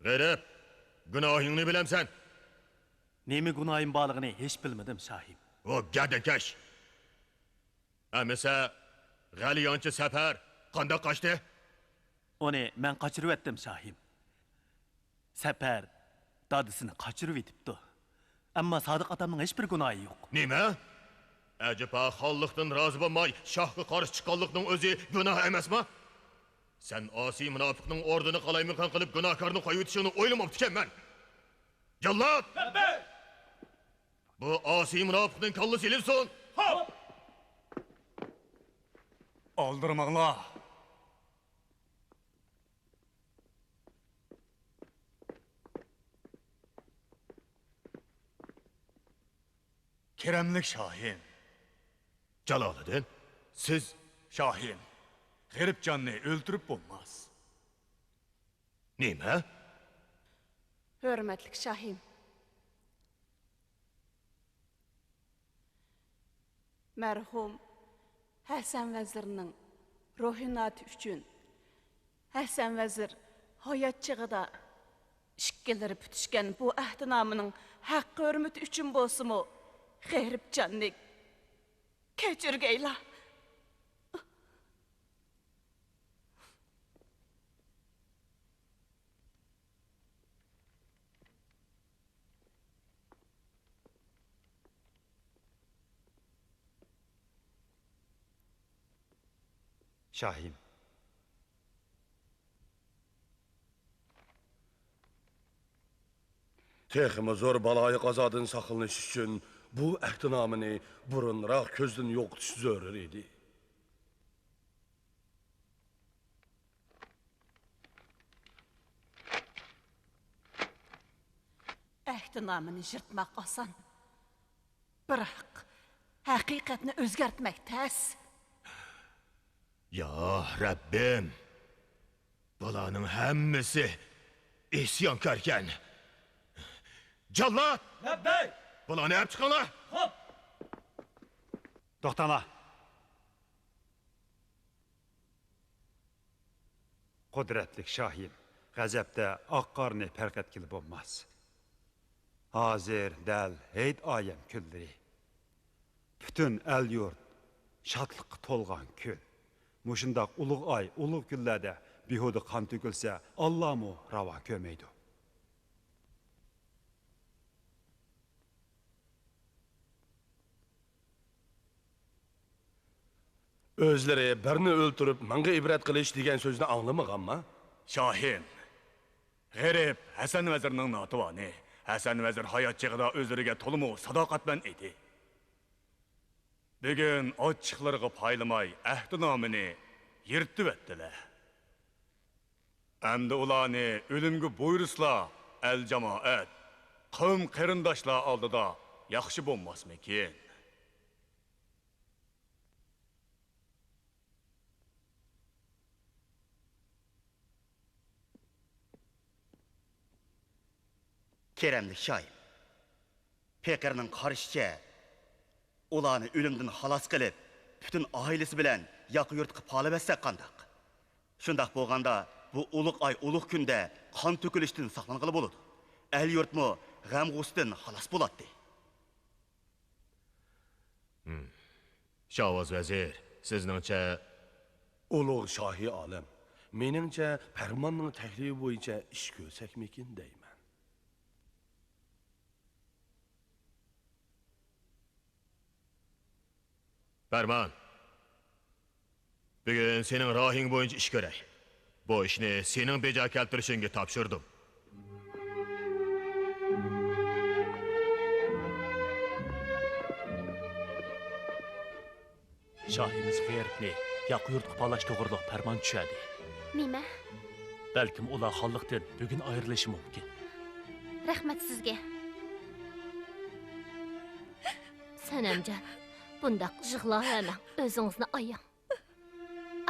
غېرىب، گۇناھىڭنى بىلەمسەن؟ نېمە گۇناھىم بارلىقىنى ھېچ بىلمىدىم، شاھىم. ئۇ گەدەكەش! ئەمىسە، غەلىيانچى سەپەر قانداق قاچتى؟ ئۇنى مەن قاچۇرۇۋەتتىم، شاھىم. سەپەر دادىسىنى قاچۇرۇۋېتىپتۇ. ئەمما سادىق ئاتامنىڭ ھېچبىر گۇناھى يوق. نېمە؟ ئەجەبا خانلىقتىن رازى بولماي شاھقا قارشى چىققانلىقنىڭ ئۆزى گۇناھ ئەمەسما؟ سەن ئاسىي مۇناپىقنىڭ ئوردىنى قالايمىقان قىلىپ گۇناھكارنى قويۇۋېتىشىڭنى ئويلىماپتىكەنمەن. جاللات! بۇ ئاسىي مۇناپىقنىڭ كاللىسى ئېلىنسۇن! خوپ! ئالدىرىماڭلار! كېرەملىك شاھىم! جالالىدىن، سىز؟ شاھىم، غېرىبجاننى ئۆلتۈرۈپ بولماس. نېمە؟ ھۆرمەتلىك شاھىم، مەرھۇم ھەسەن ۋەزىرنىڭ روھىناتى ئۈچۈن، ھەسەن ۋەزىر ھايات چېغىدا ئىككىلىرى پۈتۈشكەن بۇ ئەھدىنامىنىڭ ھەققى-ھۆرمىتى ئۈچۈن بولسىمۇ، غېرىبجاننى كەچۈرگەيلا. شاھىم. تېخىمۇ زور بالايىقازادىن ساقلىنىش ئۈچۈن بۇ ئەھدىنامىنى بۇرۇنراق كۆزدىن يوقىتىش زۆرۈر ئىدى. ئەھدىنامىنى يىرتماق ئاسان، بىراق ھەقىقەتنى ئۆزگەرتمەك تەس. يا رەببىم! بۇلارنىڭ ھەممىسى ئىسيانكاركەن. جاللات! لەببەي! بۇلارنى ئەپ چىقىڭلار! خوپ! توختاڭلار! قۇدرەتلىك شاھىم، غەزەپتە ئاق قارنى پەرق ئەتكىلى بولماس. ھازىر دەل ھېيت ئايەم كۈنلىرى. پۈتۈن ئەل-يۇرت شادلىققا تولغان كۈن. مۇشۇنداق ئۇلۇغ ئاي، ئۇلۇغ كۈنلەردە بىھۇدە قان تۆكۈلسە، ئاللامۇ راۋا كۆرمەيدۇ. ئۆزلىرى بىرنى ئۆلتۈرۈپ، مىڭغا ئىبرەت قىلىش دېگەن سۆزنى ئاڭلىمىغانما؟ شاھىم، غېرىب ھەسەن ۋەزىرنىڭ ناتىۋانى. ھەسەن ۋەزىر ھايات چېغىدا ئۆزلىرىگە تولىمۇ ساداقەتمەن ئىدى. بۈگۈن ئاچچىقلىرىغا پايلىماي ئەھدىنامىنى يىرتىۋەتتىلە. ئەمدى ئۇلارنى ئۆلۈمگە بۇيرۇسىلا، ئەل-جامائەت، قەۋم-قېرىنداشلار ئالدىدا ياخشى بولماسمىكىن؟ كەرەملىك شاھىم، پېقىرنىڭ قارىشىچە، ئۇلارنى ئۆلۈمدىن خالاس قىلىپ، پۈتۈن ئائىلىسى بىلەن ياقا يۇرتقا پالىۋەتسەك قانداق؟ شۇنداق بولغاندا، بۇ ئۇلۇغ ئاي، ئۇلۇغ كۈندە قان تۆكۈلۈشتىن ساقلانغىلى بولىدۇ. ئەل-يۇرتمۇ غەم-غۇسسىدىن خالاس بولاتتى. ھىم. شاۋاز ۋەزىر، سىزنىڭچە؟ ئۇلۇغ شاھى ئالەم، مېنىڭچە، پەرماننىڭ تەكلىپى بويىچە ئىش كۆرسەكمىكىن دەيمەن. پەرمان. بۈگۈن سېنىڭ رايىڭ بويىچە ئىش كۆرەي. بۇ ئىشنى سېنىڭ بېجا كەلتۈرۈشۈڭگە تاپشۇردۇم. شاھىمىز غېرىبنى ياقا يۇرتقا پالاش توغرۇلۇق پەرمان چۈشەردى. نېمە؟ بەلكىم ئۇلار خانلىقتىن بۈگۈن ئايرىلىشى مۇمكىن. رەھمەت سىزگە. سەنەمجان، بۇنداق يىغلاۋەرمەڭ، ئۆزىڭىزنى ئاياڭ.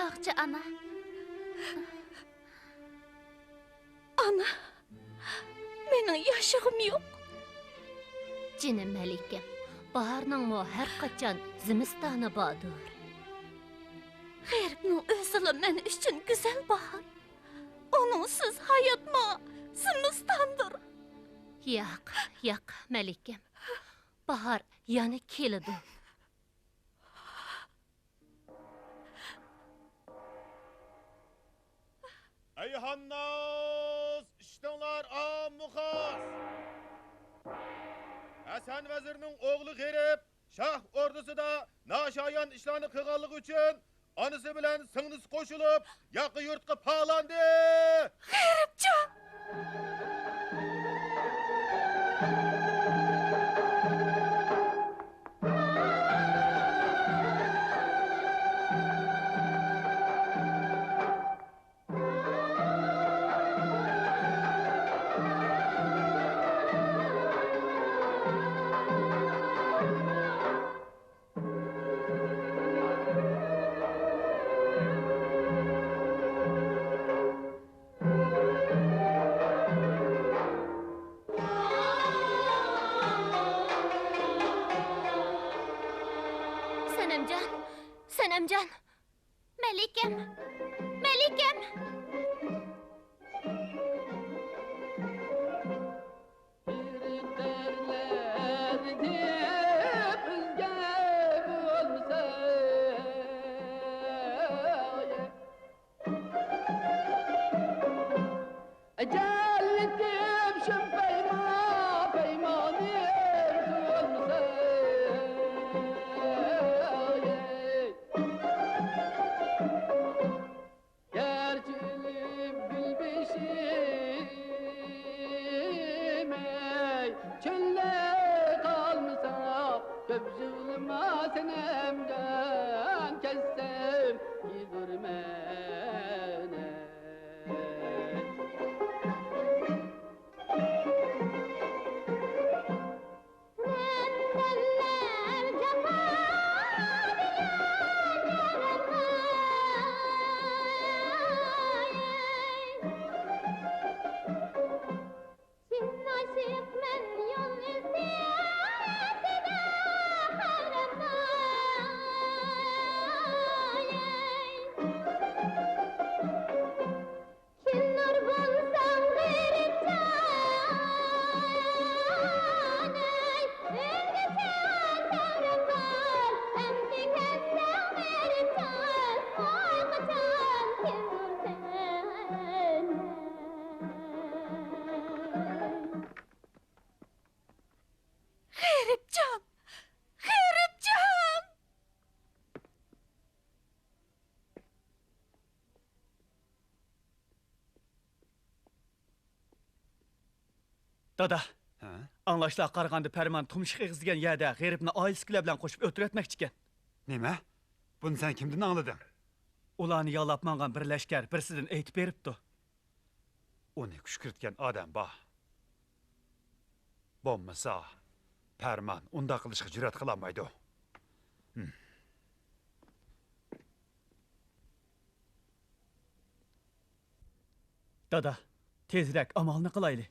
ئاغچى ئانا. ئانا، مېنىڭ ياشىغۇم يوق. جېنىم مەلىكەم، باھارنىڭمۇ ھەر قاچان زىمىستانى باردۇر. غېرىبنىڭ ئۆزىلا مەن ئۈچۈن گۈزەل باھار. ئۇنىڭسىز ھاياتمۇ زىمىستاندۇر. ياق، ياق، مەلىكەم. باھار يەنە كېلىدۇ. ئەي خانناز، ئىشتىڭلار ئاممۇ خاس! ھەسەن ۋەزىرنىڭ ئوغلى غېرىب شاھ ئوردىسىدا ناشايان ئىشلارنى قىلغانلىقى ئۈچۈن ئانىسى بىلەن سىڭلىسى قوشۇلۇپ، ياقا يۇرتقا پالاندى! غېرىبجان! سەنەمجان، سەنەمجان، مەلىكەم، مەلىكەم! دادا، ھە؟ ئاڭلاشلارغا قارىغاندا، پەرمان تۇمشۇق ئېغىز دېگەن يەردە غېرىبنى ئائىلىسىدىكىلەر بىلەن قوشۇپ ئۆلتۈرۈۋەتمەكچىكەن. نېمە؟ بۇنى سەن كىمدىن ئاڭلىدىڭ؟ ئۇلارنى يالاپ ماڭغان بىر لەشكەر بىرسىدىن ئېيتىپ بېرىپتۇ. ئۇنى كۈشكۈرتكەن ئادەم بار. بولمىسا، پەرمان ئۇنداق قىلىشقا جۈرئەت قىلالمايدۇ. ھىم. دادا، تېزرەك ئامالنى قىلايلى.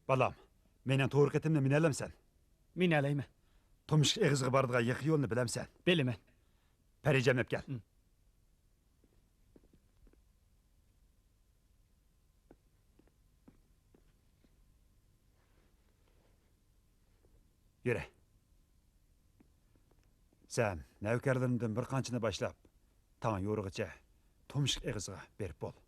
بالام، مېنىڭ تورۇق ئېتىمنى مىنەلەمسەن؟ مىنەلەيمەن. تۇمشۇق ئېغىزىغا بارىدىغان يېقا يولنى بىلەمسەن؟ بىلىمەن. پەرىجەم ئەپ كەل. ھىم. يۈرە. سەن نەۋكەرلىرىمدىن بىر قانچىنى باشلاپ، تاڭ يورۇغىچە تۇمشۇق ئېغىزىغا بېرىپ بول.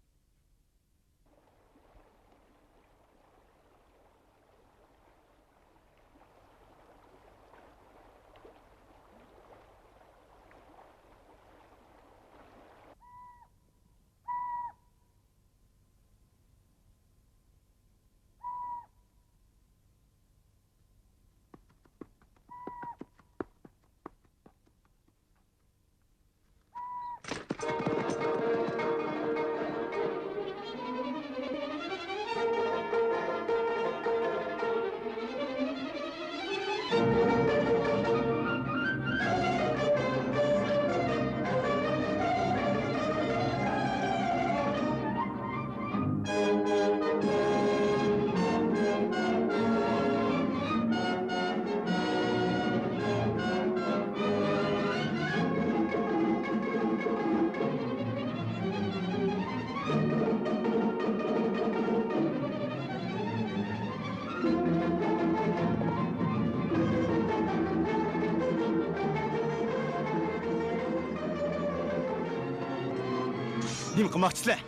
نېمە قىلماقچىسىلەر؟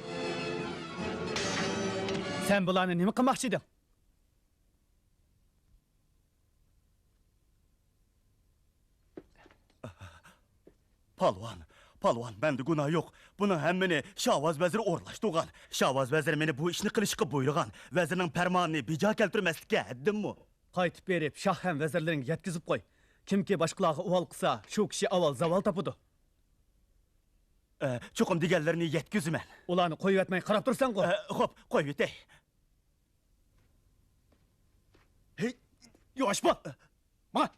سەن بۇلارنى نېمە قىلماقچى ئىدىڭ؟ پالۋان، پالۋان، مەندە گۇناھ يوق. بۇنىڭ ھەممىنى شاۋاز ۋەزىر ئورۇنلاشتۇرغان. شاۋاز ۋەزىر مېنى بۇ ئىشنى قىلىشقا بۇيرۇغان. ۋەزىرنىڭ پەرمانىنى بىجا كەلتۈرمەسلىككە ھەددىممۇ؟ قايتىپ بېرىپ، شاھ ھەم ۋەزىرلىرىڭگە يەتكۈزۈپ قوي. كىمكى باشقىلارغا ئۇۋال قىلسا، شۇ كىشى ئاۋۋال زاۋال تاپىدۇ. ئە، چوقۇم دېگەنلىرىنى يەتكۈزىمەن. ئۇلارنى قويۇۋەتمەي قاراپ تۇرىسەنغۇ؟ ئە، خوپ، قويۇۋېتەي. ھېي، ياۋاش بول! ماڭا!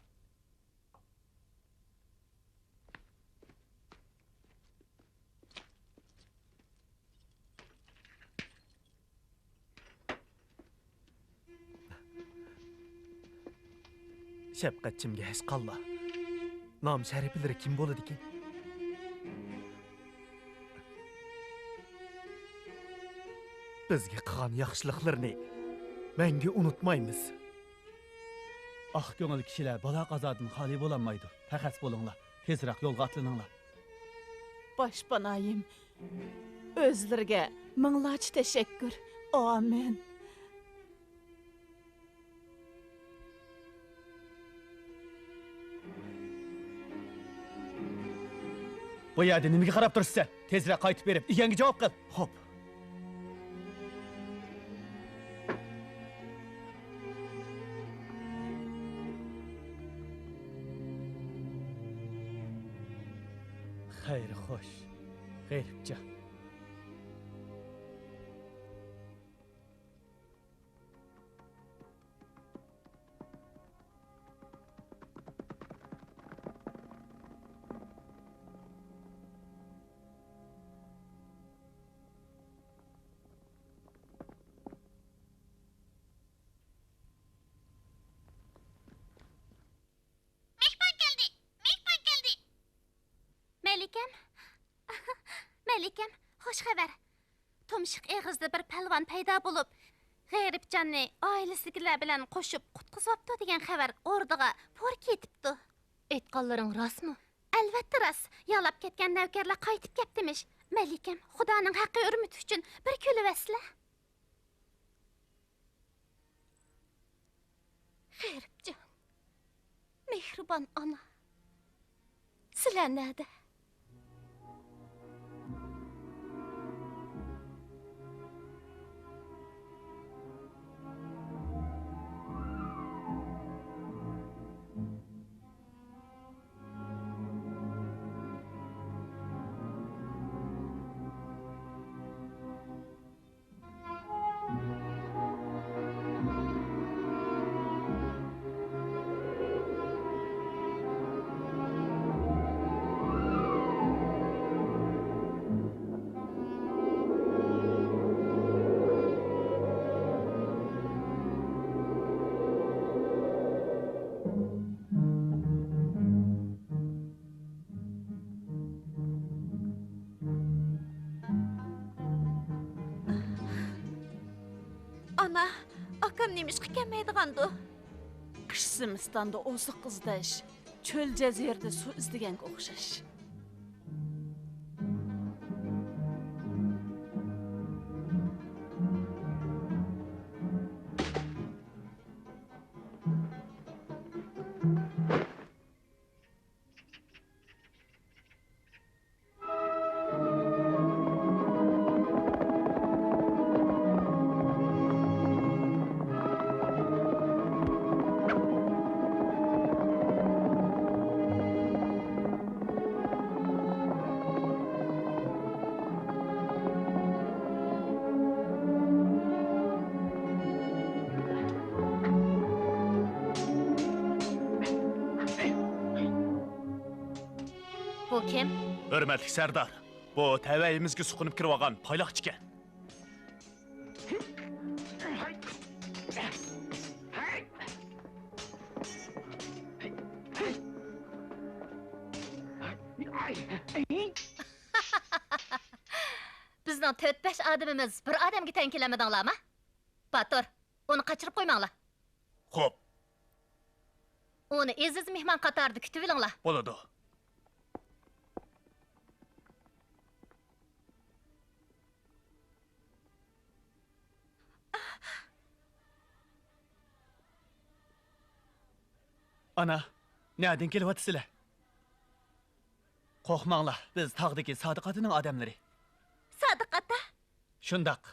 شەپقەتچىمگە ھەسقاللا. نام شەرىپلىرى كىم بولىدىكىن؟ بىزگە قىلغان ياخشىلىقلىرىنى مەڭگۈ ئۇنتۇمايمىز. ئاق كۆڭۈل كىشىلەر بالا-قازادىن خالىي بولالمايدۇ. پەخەس بولۇڭلار، تېزراق يولغا ئاتلىنىڭلار. باشپانايىم، ئۆزلىرىگە مىڭلارچە تەشەككۈر. ئامىن. بۇ يەردە نېمىگە قاراپ تۇرىسەن؟ تېزرەك قايتىپ بېرىپ، ئىگەڭگە جاۋاب قىل. خوپ. خەير خوش، غېرىبجان. مېھمان كەلدى! مېھمان كەلدى! مەلىكەم، مەلىكەم، خوش خەۋەر. تۇمشۇق ئېغىزدا بىر پەلۋان پەيدا بولۇپ، غېرىبجاننى ئائىلىسىدىكىلەر بىلەن قوشۇپ قۇتقۇزۇۋاپتۇ دېگەن خەۋەر ئوردىغا پۇر كېتىپتۇ. ئېيتقانلىرىڭ راستمۇ؟ ئەلۋەتتە راست. يالاپ كەتكەن نەۋكەرلەر قايتىپ كەپتىمىش. مەلىكەم، خۇدانىڭ ھەققى ھۆرمىتى ئۈچۈن بىر كۈلۈۋەتسىلە. غېرىبجان، مېھرىبان ئانا، سىلەر نەدە؟ ئانا، ئاكام نېمىشقا كەلمەيدىغاندۇ؟ قىش زىمىستاندا ئوزۇق ئىزدەش، چۆل جەزىرىدە سۇ ئىزدىگەنگە ئوخشاش. بۇ كىم؟ ھۆرمەتلىك سەردار، بۇ تەۋەيىمىزگە سۇقۇنۇپ كىرىۋالغان پايلاقچىكەن. بىزنىڭ تۆت-بەش ئادىمىمىز بىر ئادەمگە تەڭ كېلەلمىدىڭلارمۇ؟ باتۇر، ئۇنى قاچۇرۇپ قويماڭلار. خوپ. ئۇنى ئەزىز مېھمان قاتارىدا كۈتۈۋېلىڭلار. بولىدۇ. ئانا، نەدىن كېلىۋاتىسىلەر؟ قورقماڭلار، بىز تاغدىكى سادىق ئاتىنىڭ ئادەملىرى. سادىق ئاتا؟ شۇنداق،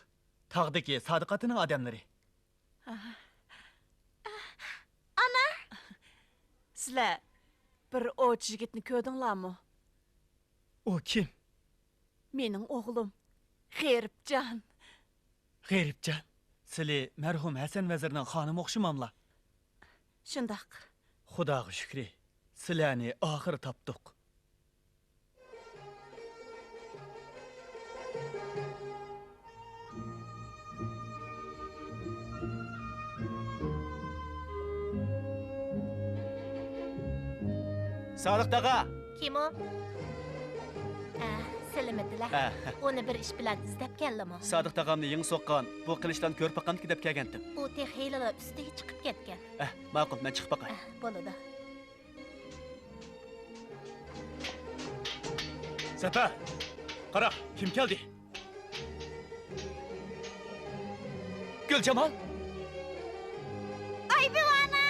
تاغدىكى سادىق ئاتىنىڭ ئادەملىرى. ئانا! سىلەر بىر ئوۋچى يىگىتنى كۆردۈڭلارمۇ؟ ئۇ كىم؟ مېنىڭ ئوغلۇم، غېرىبجان. غېرىبجان؟ سىلى مەرھۇم ھەسەن ۋەزىرنىڭ خانىمى ئوخشىماملا؟ شۇنداق. خۇداغا شۈكرى، سىلەرنى ئاخىرى تاپتۇق. سادىق تاغا! كىم ئۇ؟ ئە، سېلىمىدىلە. ئە. ئۇنى بىر ئىش بىلەن ئىزدەپ كەلدىمۇ؟ سادىق تاغامنى يېڭى سوققان بۇ قىلىچلارنى كۆرۈپ باقامدىكىن دەپ كەلگەنتىم. ئۇ تېخى ھېلىلا ئۈستىگە چىقىپ كەتكەن. ئە، ماقۇل، مەن چىقىپ باقاي. ئە، بولىدۇ. سەپەر! قارا، كىم كەلدى؟ گۈلجامال! ئايبىۋانا!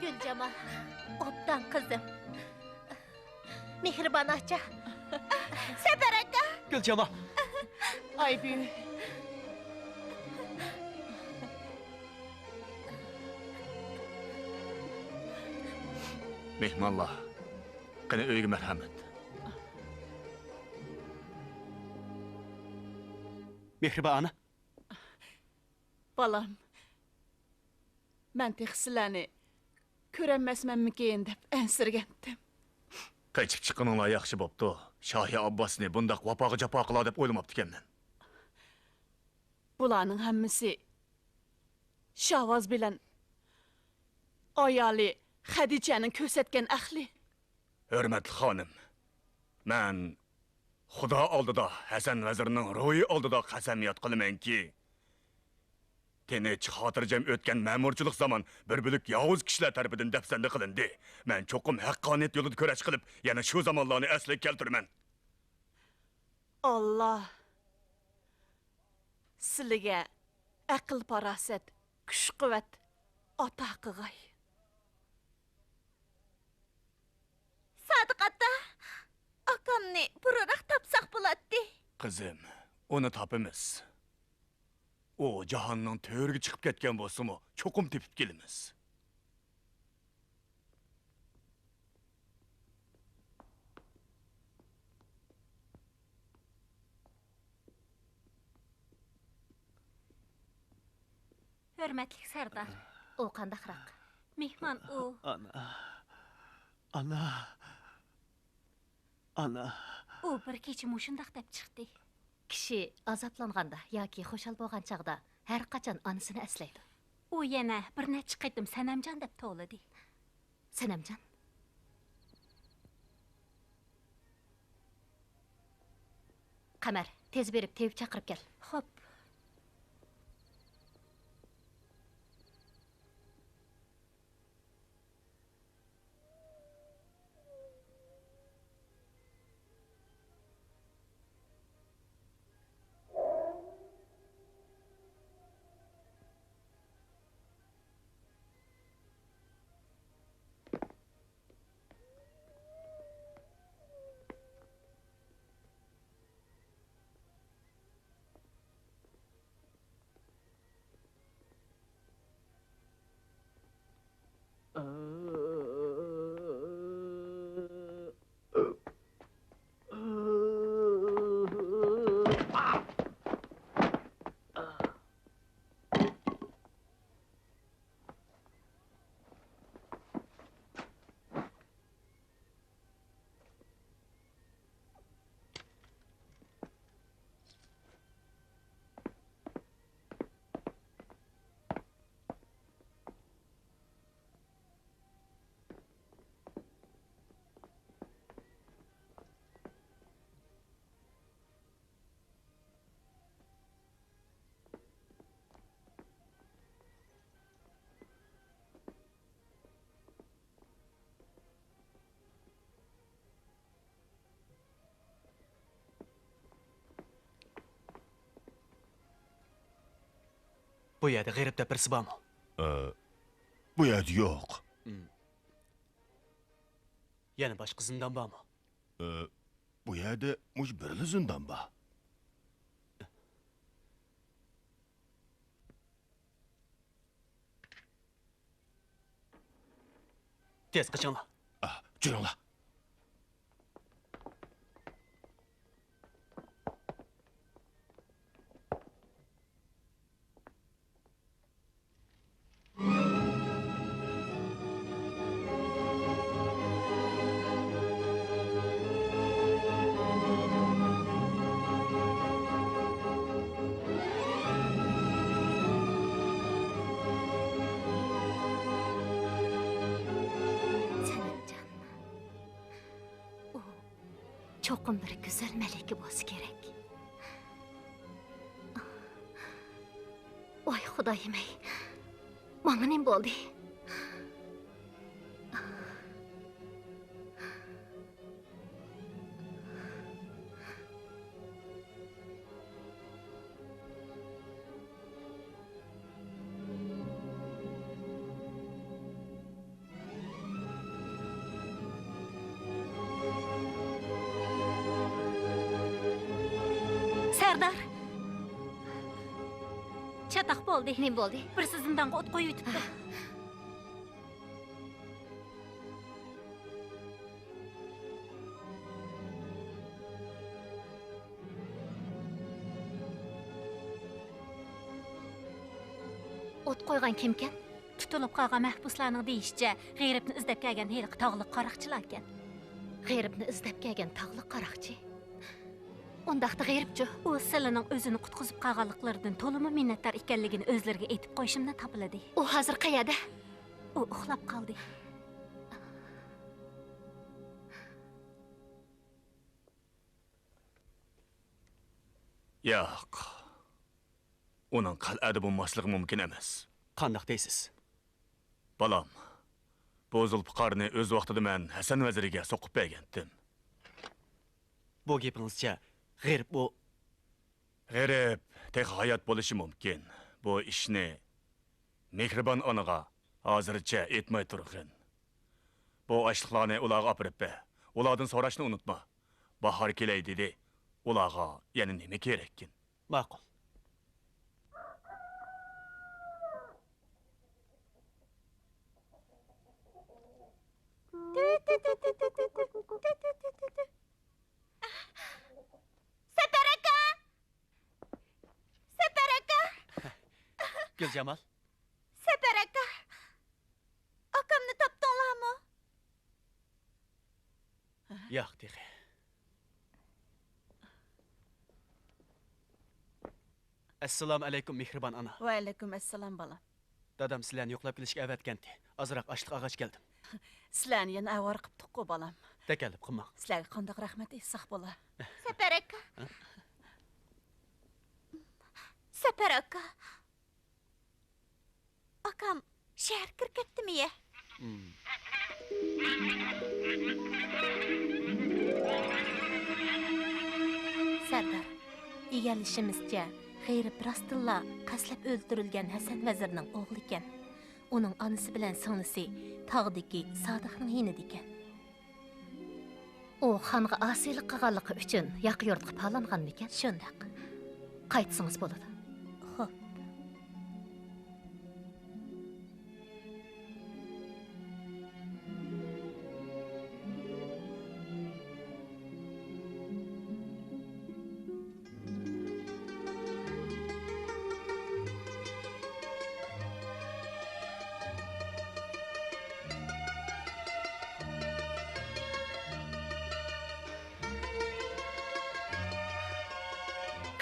گۈلجامال، ئوبدان قىزىم. مېھرىبان ئاچا. سەپەر ئاكا. گۈلجامال. ئايبۈ. مېھمانلار، قېنى ئۆيگە مەرھەمەت. مېھرىبان ئانا. بالام، مەن تېخى سىلەرنى كۆرەلمەسمەنمىكىن دەپ ئەنسىرىگەنتىم. قېچىپ چىققىنىڭلار ياخشى بوپتۇ. شاھى ئابباسنى بۇنداق ۋاپاغا جاپا قىلار دەپ ئويلىماپتىكەنمەن. بۇلارنىڭ ھەممىسى شاۋاز بىلەن ئايالى خەدىچەنىڭ كۆرسەتكەن ئەقلى. ھۆرمەتلىك خانىم، مەن خۇدا ئالدىدا، ھەسەن ۋەزىرنىڭ روھى ئالدىدا قەسەمياد قىلىمەنكى، تىنچ، خاتىرجەم ئۆتكەن مەمۇرچىلىق زامان بىر بۆلەك ياۋۇز كىشىلەر تەرىپىدىن دەپسەندە قىلىندى. مەن چوقۇم ھەققانىيەت يولىدا كۈرەش قىلىپ، يەنە شۇ زامانلارنى ئەسلىگە كەلتۈرىمەن. ئاللا سىلىگە ئەقىل-پاراسەت، كۈچ-قۇۋۋەت ئاتا قىغاي. سادىق ئاتا، ئاكامنى بۇرۇنراق تاپساق بولاتتى. قىزىم، ئۇنى تاپىمىز. ئۇ جاھاننىڭ تۆرىگە چىقىپ كەتكەن بولسىمۇ، چوقۇم تېپىپ كېلىمىز. ھۆرمەتلىك سەردار. ئۇ قانداقراق؟ مېھمان ئۇ. ئانا. ئانا. ئانا. ئۇ بىر كېچە مۇشۇنداق دەپ چىقتى. كىشى ئازابلانغاندا ياكى خۇشال بولغان چاغدا ھەر قاچان ئانىسىنى ئەسلەيدۇ. ئۇ يەنە بىر نەچچە قېتىم سەنەمجان دەپ توۋلىدى. سەنەمجان؟ قەمەر، تېز بېرىپ تېۋىپ چاقىرىپ كەل. خوپ. بۇ يەردە غېرىب دەپ بىرسى بارمۇ؟ ئە، بۇ يەردە يوق. يەنە باشقا زىندان بارمۇ؟ ئە، بۇ يەردە مۇشۇ بىرلا زىندان بار. تېز قېچىڭلار. ئا، جۈرۈڭلار. سەنەمجان، ئۇ چوقۇم بىر گۈزەل مەلىكە بولسا كېرەك. ۋاي خۇدايىم-ئەي، ماڭا نېمە بولدى؟ سەردار! چاتاق بولدى. نېمە بولدى؟ بىرسى زىندانغا ئوت قويۇۋېتىپتۇ. ئوت قويغان كىمكەن؟ تۇتۇلۇپ قالغان مەھبۇسلارنىڭ دېيىشىچە، غېرىبنى ئىزدەپ كەلگەن ھېلىقى تاغلىق قاراقچىلاركەن. غېرىبنى ئىزدەپ كەلگەن تاغلىق قاراقچى؟ ئۇنداقتا غېرىبچۇ؟ ئۇ سىلىنىڭ ئۆزىنى قۇتقۇزۇپ قالغانلىقلىرىدىن تولىمۇ مىننەتدار ئىكەنلىكىنى ئۆزلىرىگە ئېيتىپ قويۇشۇمدىن تاپىلىدى. ئۇ ھازىر قەيەردە؟ ئۇ ئۇخلاپ قالدى. ياق. ئۇنىڭ قەلئەدە بولماسلىقى مۇمكىن ئەمەس. قانداق دەيسىز؟ بالام، بۇ زۇلپىقارنى ئۆز ۋاقتىدا مەن ھەسەن ۋەزىرگە سوقۇپ بەرگەنتىم. بۇ گېپىڭىزچە، غېرىب ئۇ؟ غېرىب تېخى ھايات بولۇشى مۇمكىن. بۇ ئىشنى مېھرىبان ئانىغا ھازىرچە ئېيتماي تۇرغىن. بۇ ئاشلىقلارنى ئۇلارغا ئاپىرىپ بەر. ئۇلاردىن سوراشنى ئۇنتۇما. باھار كېلەي دېدى. ئۇلارغا يەنە نېمە كېرەككىن؟ ماقۇل. سەپەر ئاكا! سەپەر ئاكا! گۈلجامال. سەپەر ئاكا! ئاكامنى تاپتىڭلارمۇ؟ ياق تېخى. ئەسسالامۇ ئەلەيكۇم، مېھرىبان ئانا. ۋەئەلەيكۇم ئەسسالام، بالام. دادام سىلەرنى يوقلاپ كېلىشكە ئەۋەتكەنتى. ئازراق ئاشلىق ئالغاچ كەلدىم. سىلەرنى يەنە ئاۋارە قىپتۇققۇ، بالام. تەكەللۇپ قىلماڭ. سىلەرگە قانداق رەھمەت ئېيتساق بولا؟ سەپەر ئاكا. ھە؟ ئەكبەر ئاكا. ئاكام شەھەرگە كىرىپ كەتتىمۇ يە؟ سەردار، ئىگىلىشىمىزچە، غېرىب راستتىنلا قەستلەپ ئۆلتۈرۈلگەن ھەسەن ۋەزىرنىڭ ئوغلى ئىكەن. ئۇنىڭ ئانىسى بىلەن سىڭلىسى تاغدىكى سادىقنىڭ يېنىدا ئىكەن. ئۇ خانغا ئاسىيلىق قىلغانلىقى ئۈچۈن ياقا يۇرتقا پالانغانمىكەن؟ شۇنداق. قايتسىڭىز بولىدۇ. خوپ.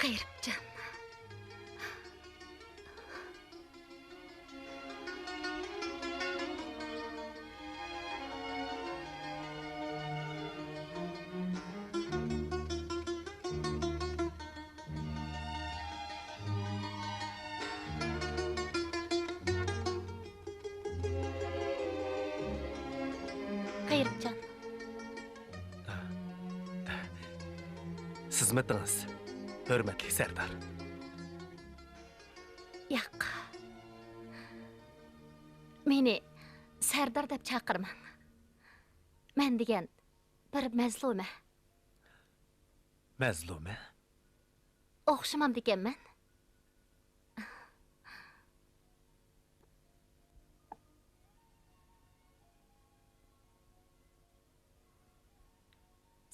غېرىبجان. غېرىبجان. خىزمىتىڭىز، ھۆرمەتلىك سەردار. ياق. مېنى سەردار دەپ چاقىرماڭ. مەن دېگەن بىر مەزلۇمە. مەزلۇمە؟ ئوخشىمامدىكەنمەن؟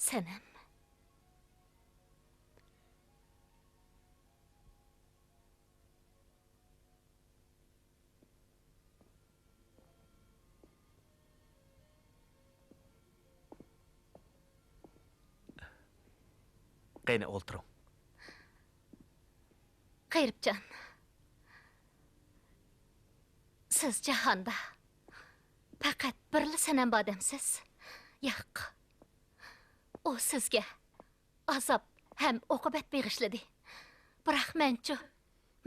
سەنەم. قېنى، ئولتۇرۇڭ. غېرىبجان، سىز جاھاندا پەقەت بىرلا سەنەم بار دەمسىز؟ ياق. ئۇ سىزگە ئازاب ھەم ئوقۇبەت بېغىشلىدى. بىراق مەنچۇ؟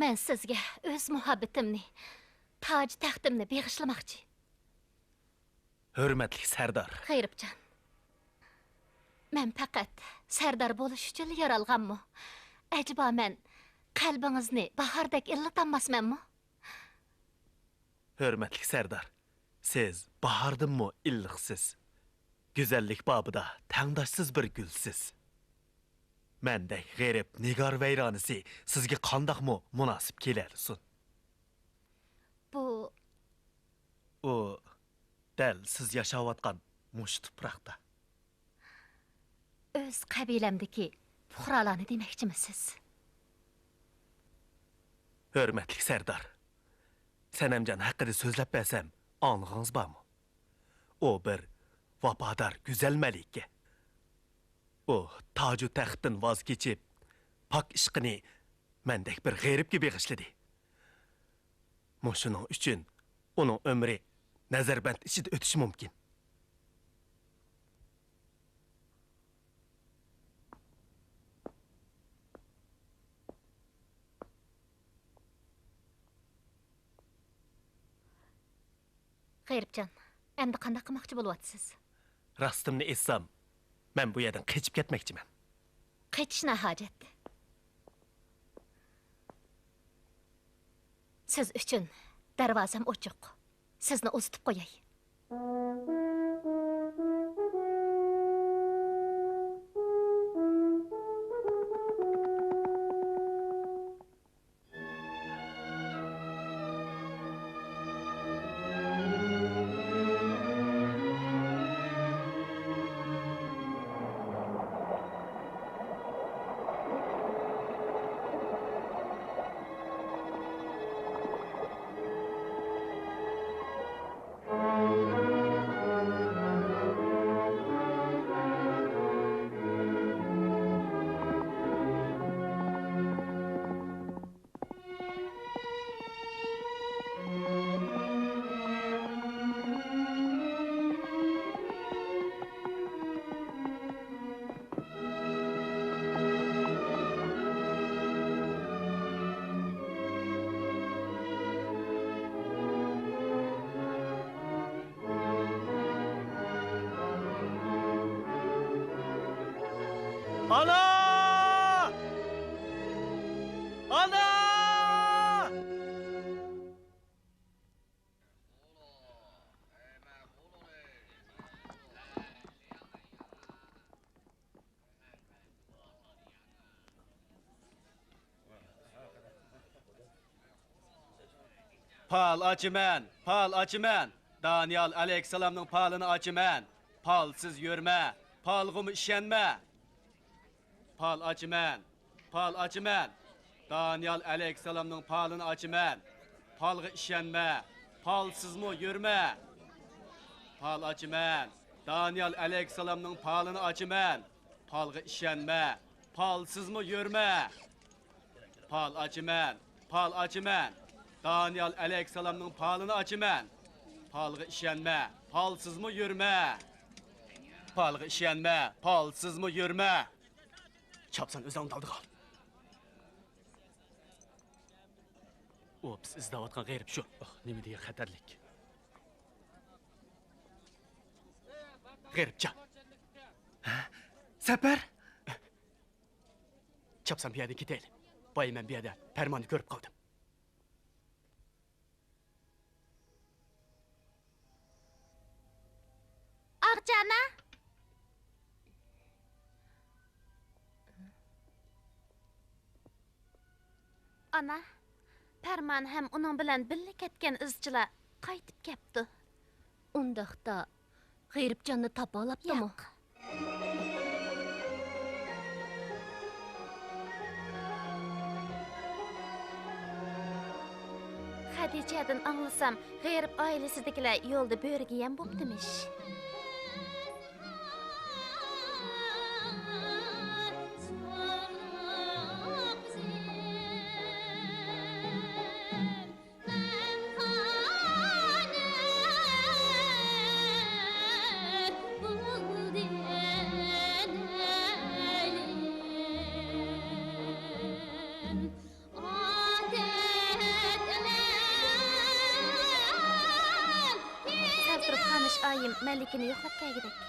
مەن سىزگە ئۆز مۇھەببىتىمنى، تاج تەختىمنى بېغىشلىماقچى. ھۆرمەتلىك سەردار. غېرىبجان، مەن پەقەت سەردار بولۇش ئۈچۈنلا يارالغانمۇ؟ ئەجەبا مەن قەلبىڭىزنى باھاردەك ئىللىتالماسمەنمۇ؟ ھۆرمەتلىك سەردار، سىز باھاردىنمۇ ئىللىقسىز. گۈزەللىك بابىدا تەڭداشسىز بىر گۈلسىز. مەندەك غېرىب نىگار ۋەيرانىسى سىزگە قانداقمۇ مۇناسىپ كېلەلىسۇن؟ بۇ ئۇ دەل سىز ياشاۋاتقان مۇشۇ تۇپراقتا. ئۆز قەبىلەمدىكى پۇقرالارنى دېمەكچىمۇ سىز؟ ھۆرمەتلىك سەردار، سەنەمجان ھەققىدە سۆزلەپ بەرسەم، ئاڭلىغىڭىز بارمۇ؟ ئۇ بىر ۋاپادار گۈزەل مەلىكە. ئۇ تاجۇ تەختتىن ۋاز كېچىپ، پاك ئىشقىنى مەندەك بىر غېرىبكە بېغىشلىدى. مۇشۇنىڭ ئۈچۈن ئۇنىڭ ئۆمرى نەزەربەند ئىچىدە ئۆتۈشى مۇمكىن. غېرىبجان، ئەمدى قانداق قىلماقچى بولۇۋاتىسىز؟ راستىمنى ئېيتسام، مەن بۇ يەردىن قېچىپ كەتمەكچىمەن. قېچىش ناھاجەت. سىز ئۈچۈن دەرۋازام ئوچۇق. سىزنى ئۇزىتىپ قوياي. ئانا! ئانا! پال ئاچىمەن، پال ئاچىمەن. دانىيال ئەلەيھىسسالامنىڭ پالىنى ئاچىمەن. پالسىز يۈرمە، پالغىمۇ ئىشەنمە. پال ئاچىمەن، پال ئاچىمەن. دانىيال ئەلەيھىسسالامنىڭ پالىنى ئاچىمەن. پالغا ئىشەنمە، پالسىزمۇ يۈرمە. پال ئاچىمەن، دانىيال ئەلەيھىسسالامنىڭ پالىنى ئاچىمەن. پالغا ئىشەنمە، پالسىزمۇ يۈرمە. پال ئاچىمەن، پال ئاچىمەن. دانىيال ئەلەيھىسسالامنىڭ پالىنى ئاچىمەن. پالغا ئىشەنمە، پالسىزمۇ يۈرمە. پالغا ئىشەنمە، پالسىزمۇ يۈرمە. چاپسان ئۆزۈڭنىڭ ئالدىغا. ئۇ بىز ئىزدەۋاتقان غېرىب شۇ. ئاھ، نېمە دېگەن خەتەرلىك. غېرىبجان. ھە؟ سەپەر؟ چاپسان بۇ يەردىن كېتەيلى. بايا مەن بۇ يەردە پەرماننى كۆرۈپ قالدىم. ئاغىچى ئانا! ئانا، پەرمان ھەم ئۇنىڭ بىلەن بىللە كەتكەن ئىزچىلار قايتىپ كەپتۇ. ئۇنداقتا، غېرىبجاننى تاپالاپتىمۇ؟ ياق. خەدىچەدىن ئاڭلىسام، غېرىب ئائىلىسىدىكىلەر يولدا بۆرىگە يەم بوپتىمىش. سەل تۇرۇپ، خانىش ئايىم مەلىكىنى يوقلاپ كەلگۈدەك.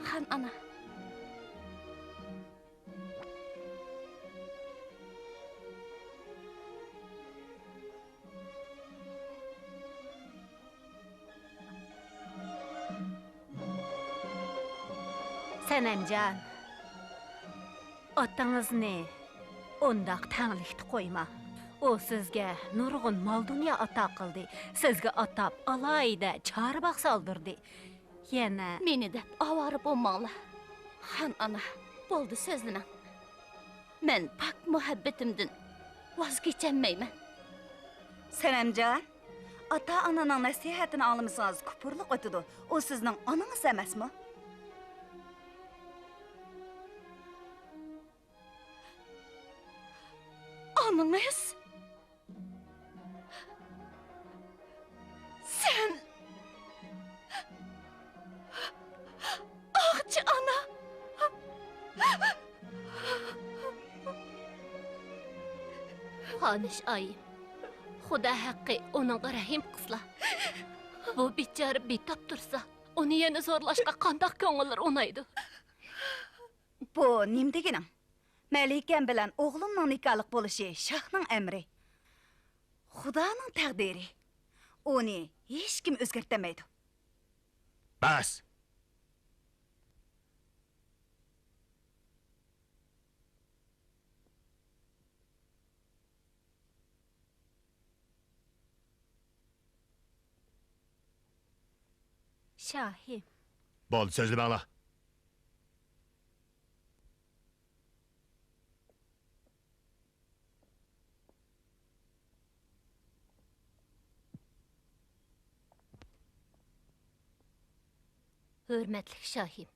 خان ئانا. سەنەمجان، ئاتىڭىزنى ئۇنداق تەڭلىكتە قويماڭ. ئۇ سىزگە نۇرغۇن مال-دۇنيا ئاتا قىلدى، سىزگە ئاتاپ ئالاھىدە چارباغ سالدۇردى. يەنە مېنى دەپ ئاۋارە بولماڭلار. خان ئانا، بولدى، سۆزلىمەڭ. مەن پاك مۇھەببىتىمدىن ۋاز كېچەلمەيمەن. سەنەمجان، ئاتا-ئانىنىڭ نەسىھەتىنى ئاڭلىمىسىڭىز كۇپۇرلۇق ئۆتىدۇ. ئۇ سىزنىڭ ئانىڭىز ئەمەسمۇ؟ ئانىڭىز؟ سەن ئاغچى ئانا! خانىش ئايىم، خۇدا ھەققى ئۇنىڭغا رەھىم قىلسىلا. بۇ بىچارە بىتاپ تۇرسا، ئۇنى يەنە زورلاشقا قانداق كۆڭۈللىرى ئۇنايدۇ؟ بۇ نېمە دېگىنىڭ؟ مەلىكەم بىلەن ئوغلۇمنىڭ نىكاھلىق بولۇشى شاھنىڭ ئەمرى. خۇدانىڭ تەقدىرى. ئۇنى ھېچكىم ئۆزگەرتەلمەيدۇ. بەس! شاھىم. بولدى، سۆزلىمەڭلار. ھۆرمەتلىك شاھىم،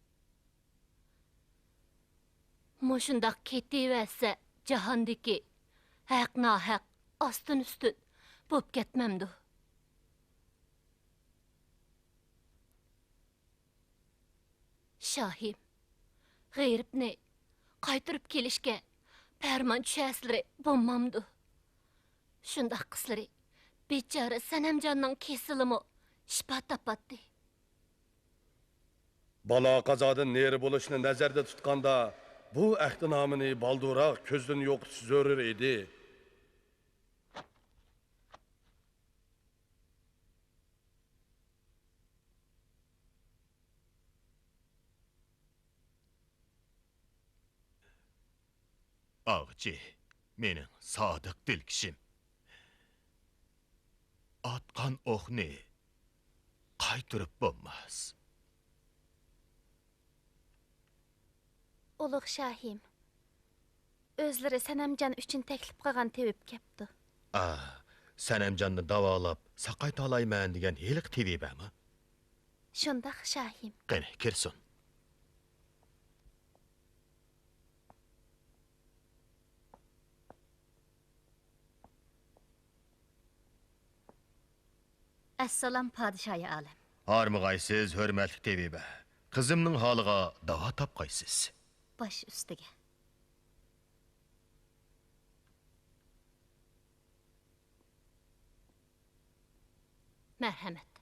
مۇشۇنداق كېتىۋەرسە، جاھاندىكى ھەق-ناھەق، ئاستىن-ئۈستۈن بوپ كەتمەمدۇ؟ شاھىم، غېرىبنى قايتۇرۇپ كېلىشكە پەرمان چۈشەرسىلىرى بولمامدۇ؟ شۇنداق قىلسىلىرى، بىچارە سەنەمجاننىڭ كېسىلىمۇ شىپا تاپاتتى. بالا-قازادىن نېرى بولۇشنى نەزەردە تۇتقاندا، بۇ ئەھدىنامىنى بالدۇرراق كۆزدىن يوقىتىش زۆرۈر ئىدى. ئاغىچى، مېنىڭ سادىق دىلكىشىم. ئاتقان ئوقنى قايتۇرۇپ بولماس. ئۇلۇغ شاھىم، ئۆزلىرى سەنەمجان ئۈچۈن تەكلىپ قىلغان تېۋىپ كەپتۇ. ئا، سەنەمجاننى داۋالاپ ساقايتالايمەن دېگەن ھېلىقى تېۋىبەمۇ؟ شۇنداق شاھىم. قېنى، كىرسۇن. ئەسسالام، پادىشاھى ئالەم. ھارمىغايسىز، ھۆرمەتلىك تېۋىبە. قىزىمنىڭ ھالىغا داۋا تاپقايسىز. باش ئۈستىگە. مەرھەمەت.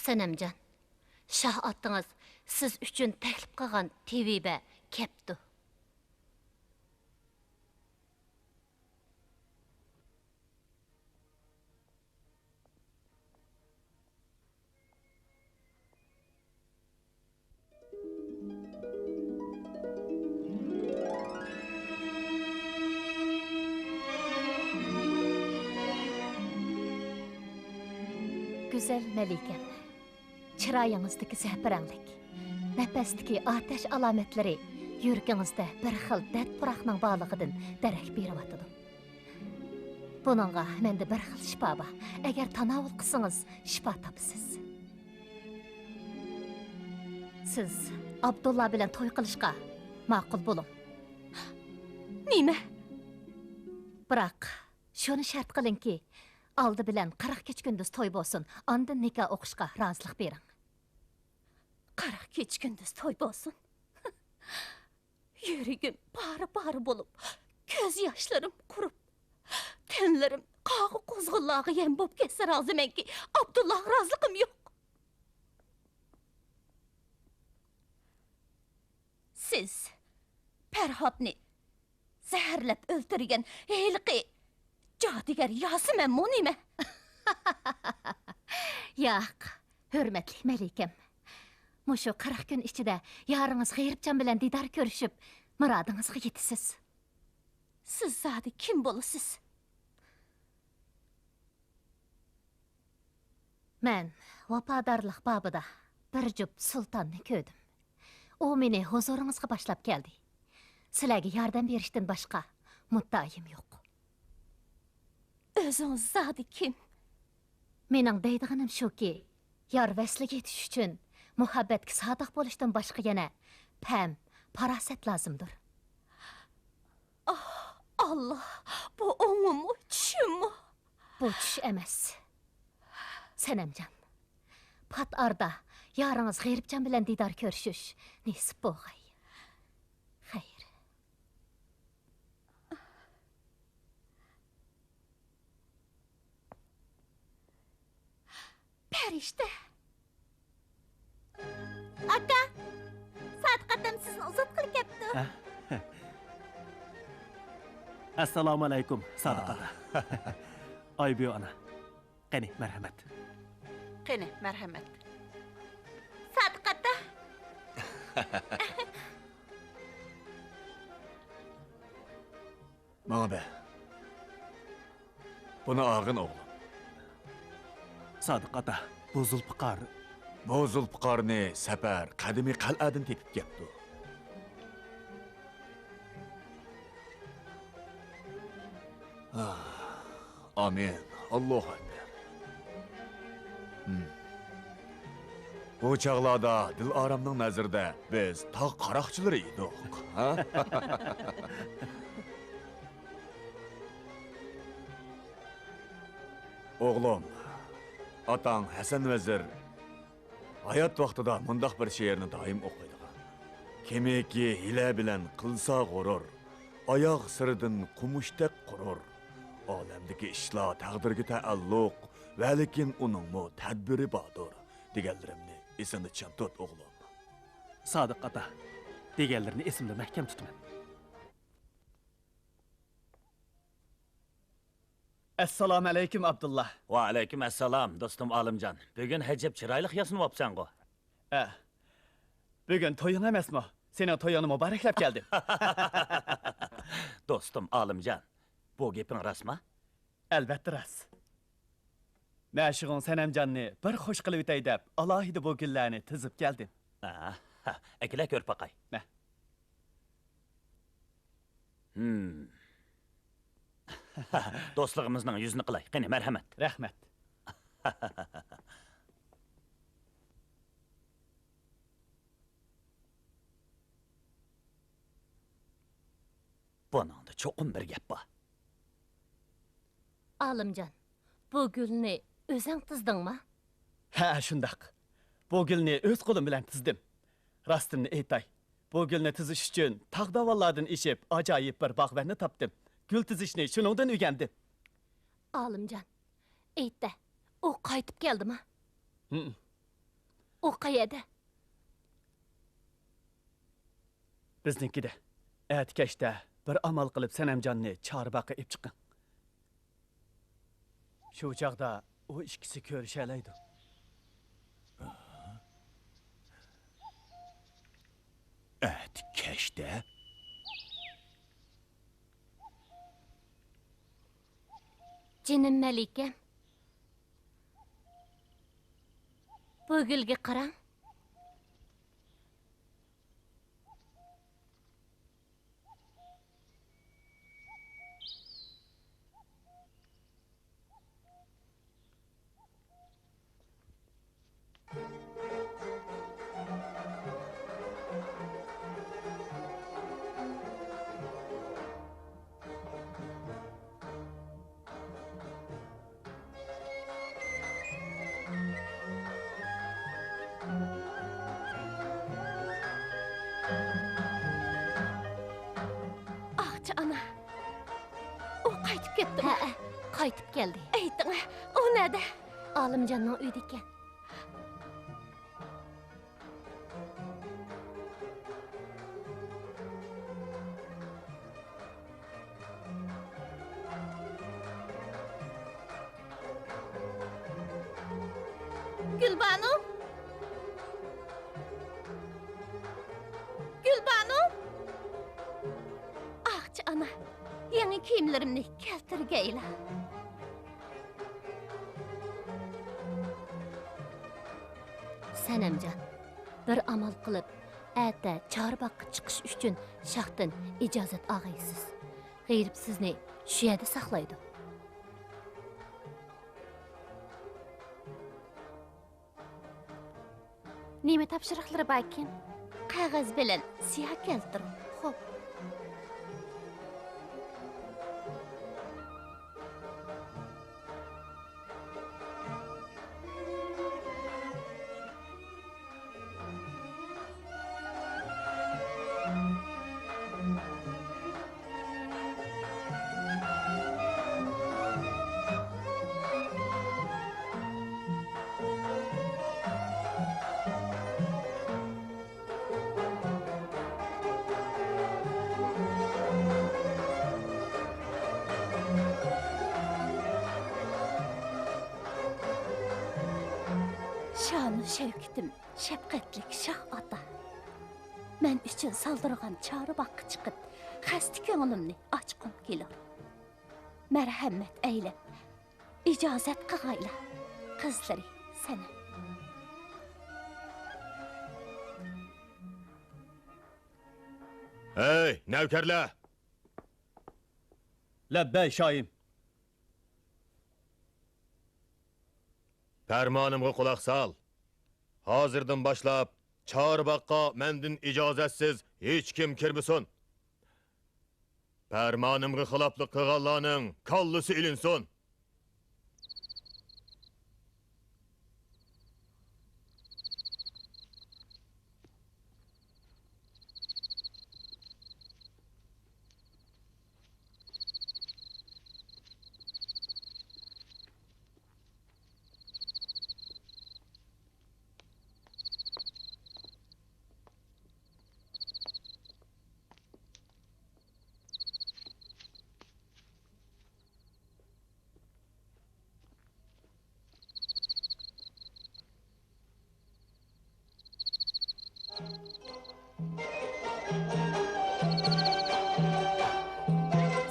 سەنەمجان، شاھ ئاتىڭىز سىز ئۈچۈن تەكلىپ قىلغان تېۋىبە كەپتۇ. گۈزەل مەلىكەم، چىرايىڭىزدىكى زەپىرەڭلىك، نەپەستىكى ئاتەش ئالامەتلىرى يۈرىكىڭىزدە بىر خىل دەرد پۇراقنىڭ بارلىقىدىن دېرەك بېرىۋاتىدۇ. بۇنىڭغا مەندە بىر خىل شىپا بار. ئەگەر تاناۋۇل قىلسىڭىز، شىپا تاپىسىز. سىز ئابدۇللا بىلەن توي قىلىشقا ماقۇل بولۇڭ. نېمە؟ بىراق، شۇنى شەرت قىلىڭكى، ئالدى بىلەن قىرىق كېچە-كۈندۈز توي بولسۇن، ئاندىن نىكاھ ئوقۇشقا رازىلىق بېرىڭ. قىرىق كېچە-كۈندۈز توي بولسۇن. يۈرىكىم پارە-پارە بولۇپ، كۆز ياشلىرىم قۇرۇپ، تەنلىرىم قاغا-قۇزغۇنلارغا يەم بولۇپ كەتسە رازىمەنكى، ئابدۇللاغا رازىلىقىم يوق. سىز پەرھاتنى زەھەرلەپ ئۆلتۈرگەن ھېلىقى جادۇگەر ياسىمەنمۇ نېمە؟ ياق، ھۆرمەتلىك مەلىكەم. مۇشۇ قىرىق كۈن ئىچىدە يارىڭىز غېرىبجان بىلەن دىدار كۆرۈشۈپ، مۇرادىڭىزغا يېتىسىز. سىز زادى كىم بولىسىز؟ مەن ۋاپادارلىق بابىدا بىر جۈپ سۇلتاننى كۆردۈم. ئۇ مېنى ھۇزۇرىڭىزغا باشلاپ كەلدى. سىلەرگە ياردەم بېرىشتىن باشقا مۇددىئايىم يوق. ئۆزىڭىز زادى كىم؟ مېنىڭ دەيدىغىنىم شۇكى، يار ۋەسلىگە يېتىش ئۈچۈن مۇھەببەتكە سادىق بولۇشتىن باشقا يەنە پەم، پاراسەت لازىمدۇر. ئاھ، ئاللا، بۇ ئوڭۇممۇ، چۈشۈممۇ؟ بۇ چۈش ئەمەس. سەنەمجان، پات ئارىدا يارىڭىز غېرىبجان بىلەن دىدار كۆرۈشۈش نېسىپ بولغاي. خەير. پەرىشتە. ئاكا، سادىق ئاتام سىزنى ئۇزاتقىلى كەپتۇ. ئەسسالامۇ ئەلەيكۇم، سادىق ئاتا. ئايبۈ ئانا. قېنى، مەرھەمەت. قېنى، مەرھەمەت. سادىق ئاتا. ماڭا بەر. بۇنى ئالغىن، ئوغلۇم. سادىق ئاتا، بۇ زۇلپىقار. بۇ زۇلپىقارنى سەپەر قەدىمىي قەلئەدىن تېپىپ كەپتۇ. ئاھ، ئامىن، ئاللاھۇ ئەكبەر. ھىم. ئۇ چاغلاردا دىلئارامنىڭ نەزىرىدە بىز تاغ قاراقچىلىرى ئىدۇق، ھە؟ ئوغلۇم، ئاتاڭ ھەسەن ۋەزىر ھايات ۋاقتىدا مۇنداق بىر شېئىرنى دائىم ئوقۇيدىغان: «كىمكى ھىيلە بىلەن قىلسا غۇرۇر، ئاياغ سىرىدىن قومۇشتەك قۇرۇر، ئالەمدىكى ئىشلار تەقدىرگە تەئەللۇق، ۋەلىكىن ئۇنىڭمۇ تەدبىرى باردۇر» دېگەنلىرىمنى ئېسىڭدە چىڭ تۇت، ئوغلۇم. سادىق ئاتا، دېگەنلىرىنى ئېسىمدە مەھكەم تۇتىمەن. ئەسسالامۇئەلەيكۇم، ئابدۇللا. ۋەئەلەيكۇم ئەسسالام، دوستۇم ئالىمجان. بۈگۈن ئەجەب چىرايلىق ياسىنىۋاپسەنغۇ. ئە، بۈگۈن تويۇڭ ئەمەسمۇ؟ سېنىڭ تويۇڭنى مۇبارەكلەپ كەلدىم. دوستۇم ئالىمجان، بۇ گېپىڭ راستمۇ؟ ئەلۋەتتە راست. مەشۇقۇڭ سەنەمجاننى بىر خۇش قىلىۋېتەي دەپ، ئالاھىدە بۇ گۈللەرنى تىزىپ كەلدىم. ئاھا، ئەكېلە كۆرۈپ باقاي. مە. ھىم. دوستلۇقىمىزنىڭ يۈزىنى قىلاي. قېنى، مەرھەمەت. رەھمەت. بۇنىڭدا چوقۇم بىر گەپ بار. ئالىمجان، بۇ گۈلنى ئۆزۈڭ تىزدىڭما؟ ھە، شۇنداق. بۇ گۈلنى ئۆز قولۇم بىلەن تىزدىم. راستىمنى ئېيتاي، بۇ گۈلنى تىزىش ئۈچۈن تاغ-داۋانلاردىن ئېشىپ، ئاجايىپ بىر باغۋەننى تاپتىم. گۈل تىزىشنى شۇنىڭدىن ئۆگەندىم. ئالىمجان، ئېيت-دە، ئۇ قايتىپ كەلدىما؟ ھىم. ئۇ قەيەردە؟ بىزنىڭكىدە. ئەتە كەچتە بىر ئامال قىلىپ سەنەمجاننى چارباغقا ئېلىپ چىقىڭ. شۇ چاغدا ئۇ ئىككىسى كۆرۈشەلەيدۇ. ئەتە كەچتە؟ جېنىم مەلىكەم، بۇ گۈلگە قاراڭ. ئاقچى ئانا، ئۇ قايتىپ كەتتىمۇ؟ ھەئە، قايتىپ كەلدى. ئېيتىڭە، ئۇ نەدە؟ ئالىمجاننىڭ ئۆيىدىكەن. گۈلبانۇ! گۈلبانۇ! ئاقچى ئانا، يېڭى كىيىملىرىمنى كەلتۈرگەيلا. سەنەمجان، بىر ئامال قىلىپ، ئەتە چارباغقا چىقىش ئۈچۈن شاھتىن ئىجازەت ئاغايسىز. غېرىب سىزنى شۇ يەردە ساقلايدۇ. نېمە تاپشۇرۇقلىرى باركىن؟ قەغەز بىلەن سىياھ كەلتۈرۈڭ. خوپ. شانۇ شەۋكىتىم، شەپقەتلىك شاھ ئاتا! مەن ئۈچۈن سالدۇرغان چارباغقا چىقىپ، خەستە كۆڭلۈمنى ئاچقۇم كېلۇر. مەرھەمەت ئەيلەپ، ئىجازەت قىغايلا، قىزلىرى سەنەم. ھەي، نەۋكەرلەر! لەببەي، شاھىم. پەرمانىمغا قۇلاق سال. ھازىردىن باشلاپ چارباغقا مەندىن ئىجازەتسىز ھېچكىم كىرمىسۇن. پەرمانىمغا خىلاپلىق قىلغانلارنىڭ كاللىسى ئېلىنسۇن.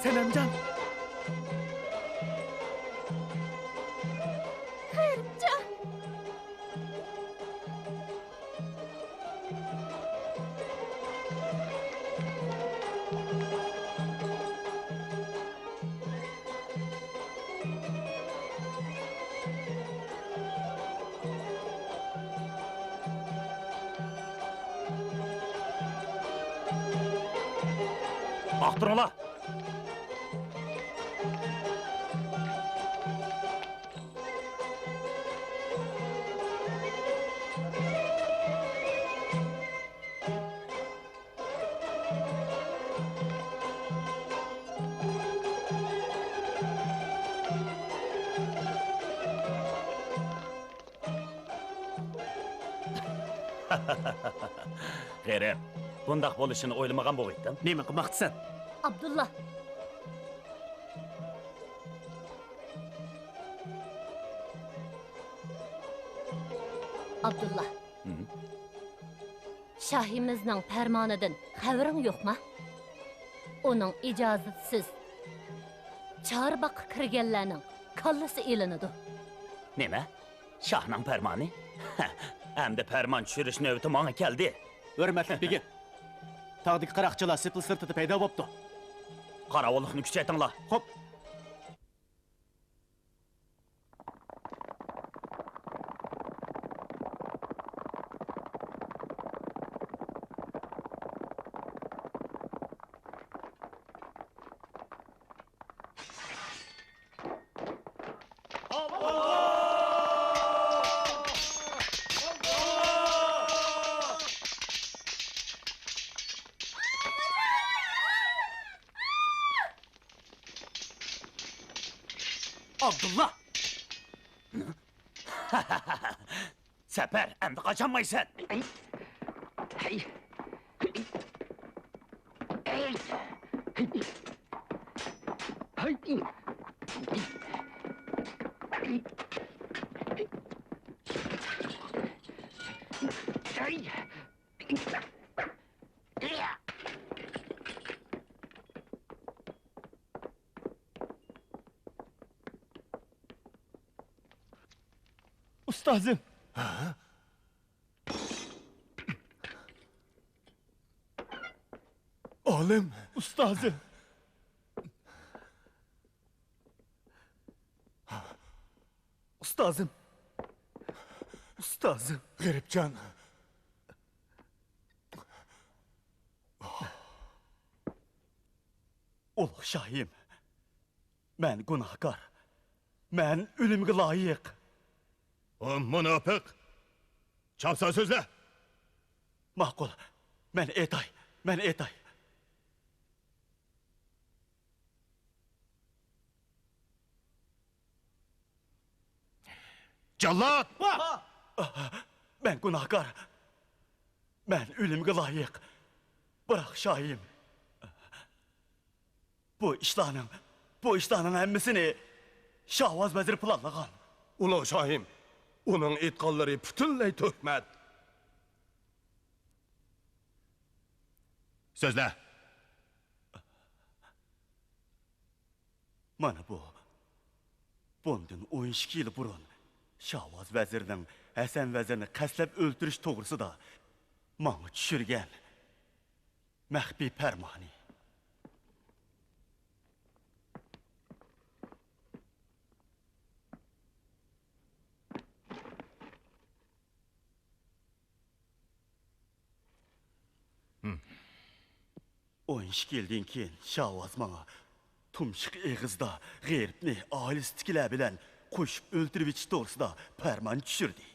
سەنەمجان! غېرىبجان! ئاختۇرۇڭلار! غېرىب، بۇنداق بولۇشىنى ئويلىمىغان بولغىيتتىم. نېمە قىلماقچىسەن؟ ئابدۇللا. ئابدۇللا. ھىم؟ شاھىمىزنىڭ پەرمانىدىن خەۋىرىڭ يوقما؟ ئۇنىڭ ئىجازىتىسىز چارباغقا كىرگەنلەرنىڭ كاللىسى ئېلىنىدۇ. نېمە؟ شاھنىڭ پەرمانى؟ ئەمدى پەرمان چۈشۈرۈش نۆۋىتى ماڭا كەلدى. ھۆرمەتلىك بېگىم، تاغدىكى قاراقچىلار سېپىل سىرتىدا پەيدا بوپتۇ. قاراۋۇللۇقنى كۈچەيتىڭلار. خوپ. ئابدۇللا! سەپەر، ئەمدى قاچالمايسەن! ئۇستازىم! ئالىم! ئۇستازىم! ئۇستازىم! ئۇستازىم! غېرىبجان! ئۇلۇغ شاھىم! مەن گۇناھكار. مەن ئۆلۈمگە لايىق. ئۇ مۇناپىق! چاپسان سۆزلە! ماقۇل. مەن ئېيتاي. مەن ئېيتاي. جاللات! مەن گۇناھكار. مەن ئۆلۈمگە لايىق. بىراق شاھىم، بۇ ئىشلارنىڭ، بۇ ئىشلارنىڭ ھەممىسىنى شاۋاز ۋەزىر پىلانلىغان. ئۇلۇغ شاھىم، ئۇنىڭ ئېيتقانلىرى پۈتۈنلەي تۆھمەت. سۆزلە. مانا بۇ، بۇندىن ئون ئىككى يىل بۇرۇن شاۋاز ۋەزىرنىڭ ھەسەن ۋەزىرنى قەستلەپ ئۆلتۈرۈش توغرىسىدا ماڭا چۈشۈرگەن مەخپىي پەرمانى. ئون ئىككى يىلدىن كېيىن شاۋاز ماڭا تۇمشۇق ئېغىزدا غېرىبنى ئائىلىسىدىكىلەر بىلەن قوشۇپ ئۆلتۈرۈۋېتىش توغرىسىدا پەرمان چۈشۈردى.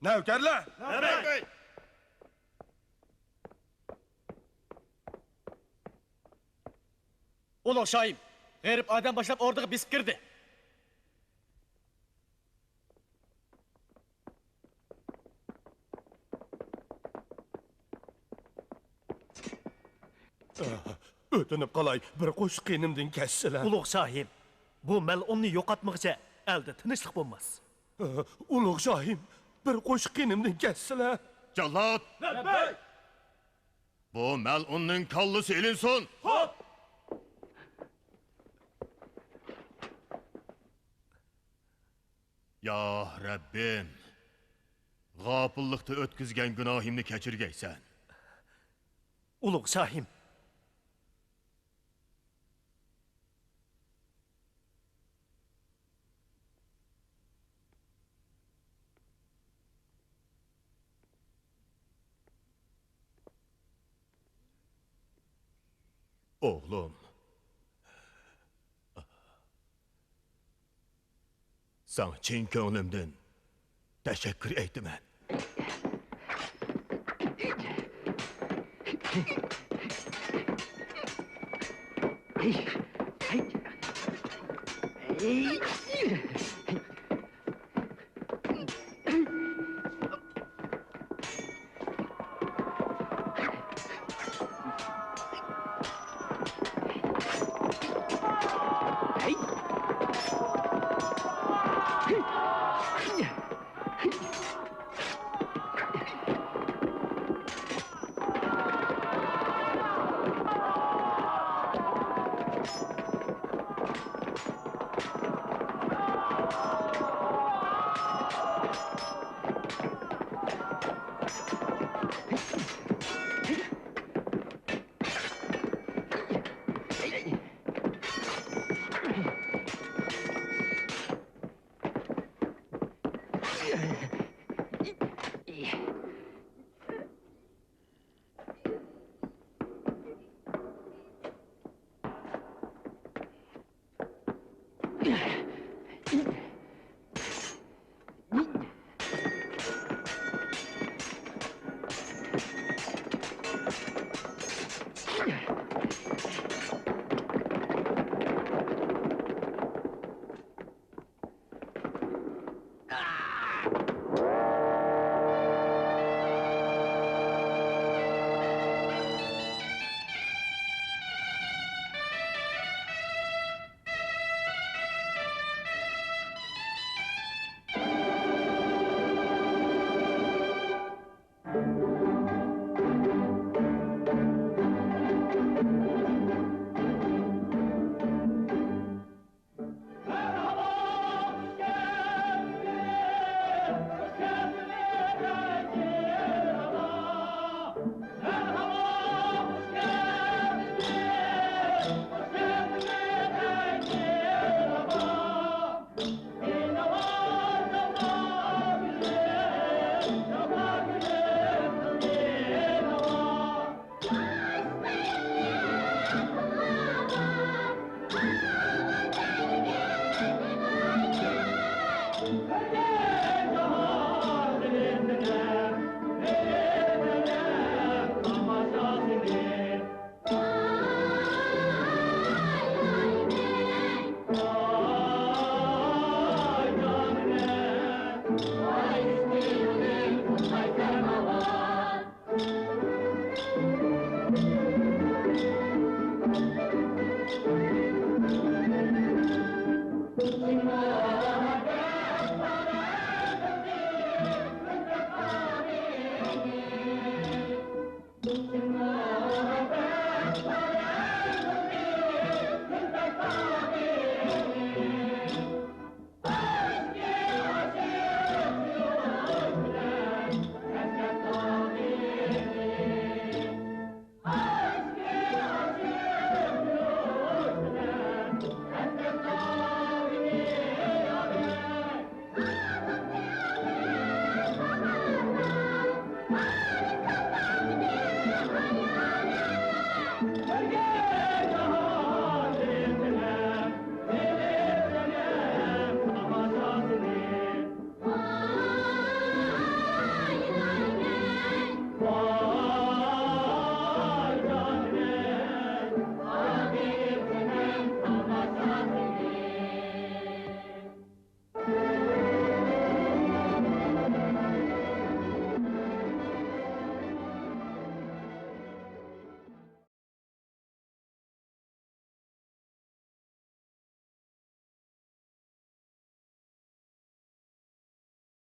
نەۋكەرلەر! نەۋبەت! ئۇلۇغ شاھىم، غېرىب ئادەم باشلاپ ئوردىغا بېسىپ كىردى. ئۆتۈنۈپ قالاي، بىر قوشۇق قېنىمدىن كەچسىلە. ئۇلۇغ شاھىم، بۇ مەلئۇننى يوقاتمىغۇچە ئەلدە تىنچلىق بولماس. ئۇلۇغ شاھىم، بىر قوشۇق قېنىمدىن كەچسىلە. جاللات! لەببەي! بۇ مەلئۇننىڭ كاللىسى ئېلىنسۇن! خوپ! يا رەببىم، غاپىللىقتا ئۆتكۈزگەن گۇناھىمنى كەچۈرگەيسەن. ئۇلۇغ شاھىم! ئوغلۇم، ساڭا چىن كۆڭلۈمدىن تەشەككۈر ئېيتىمەن.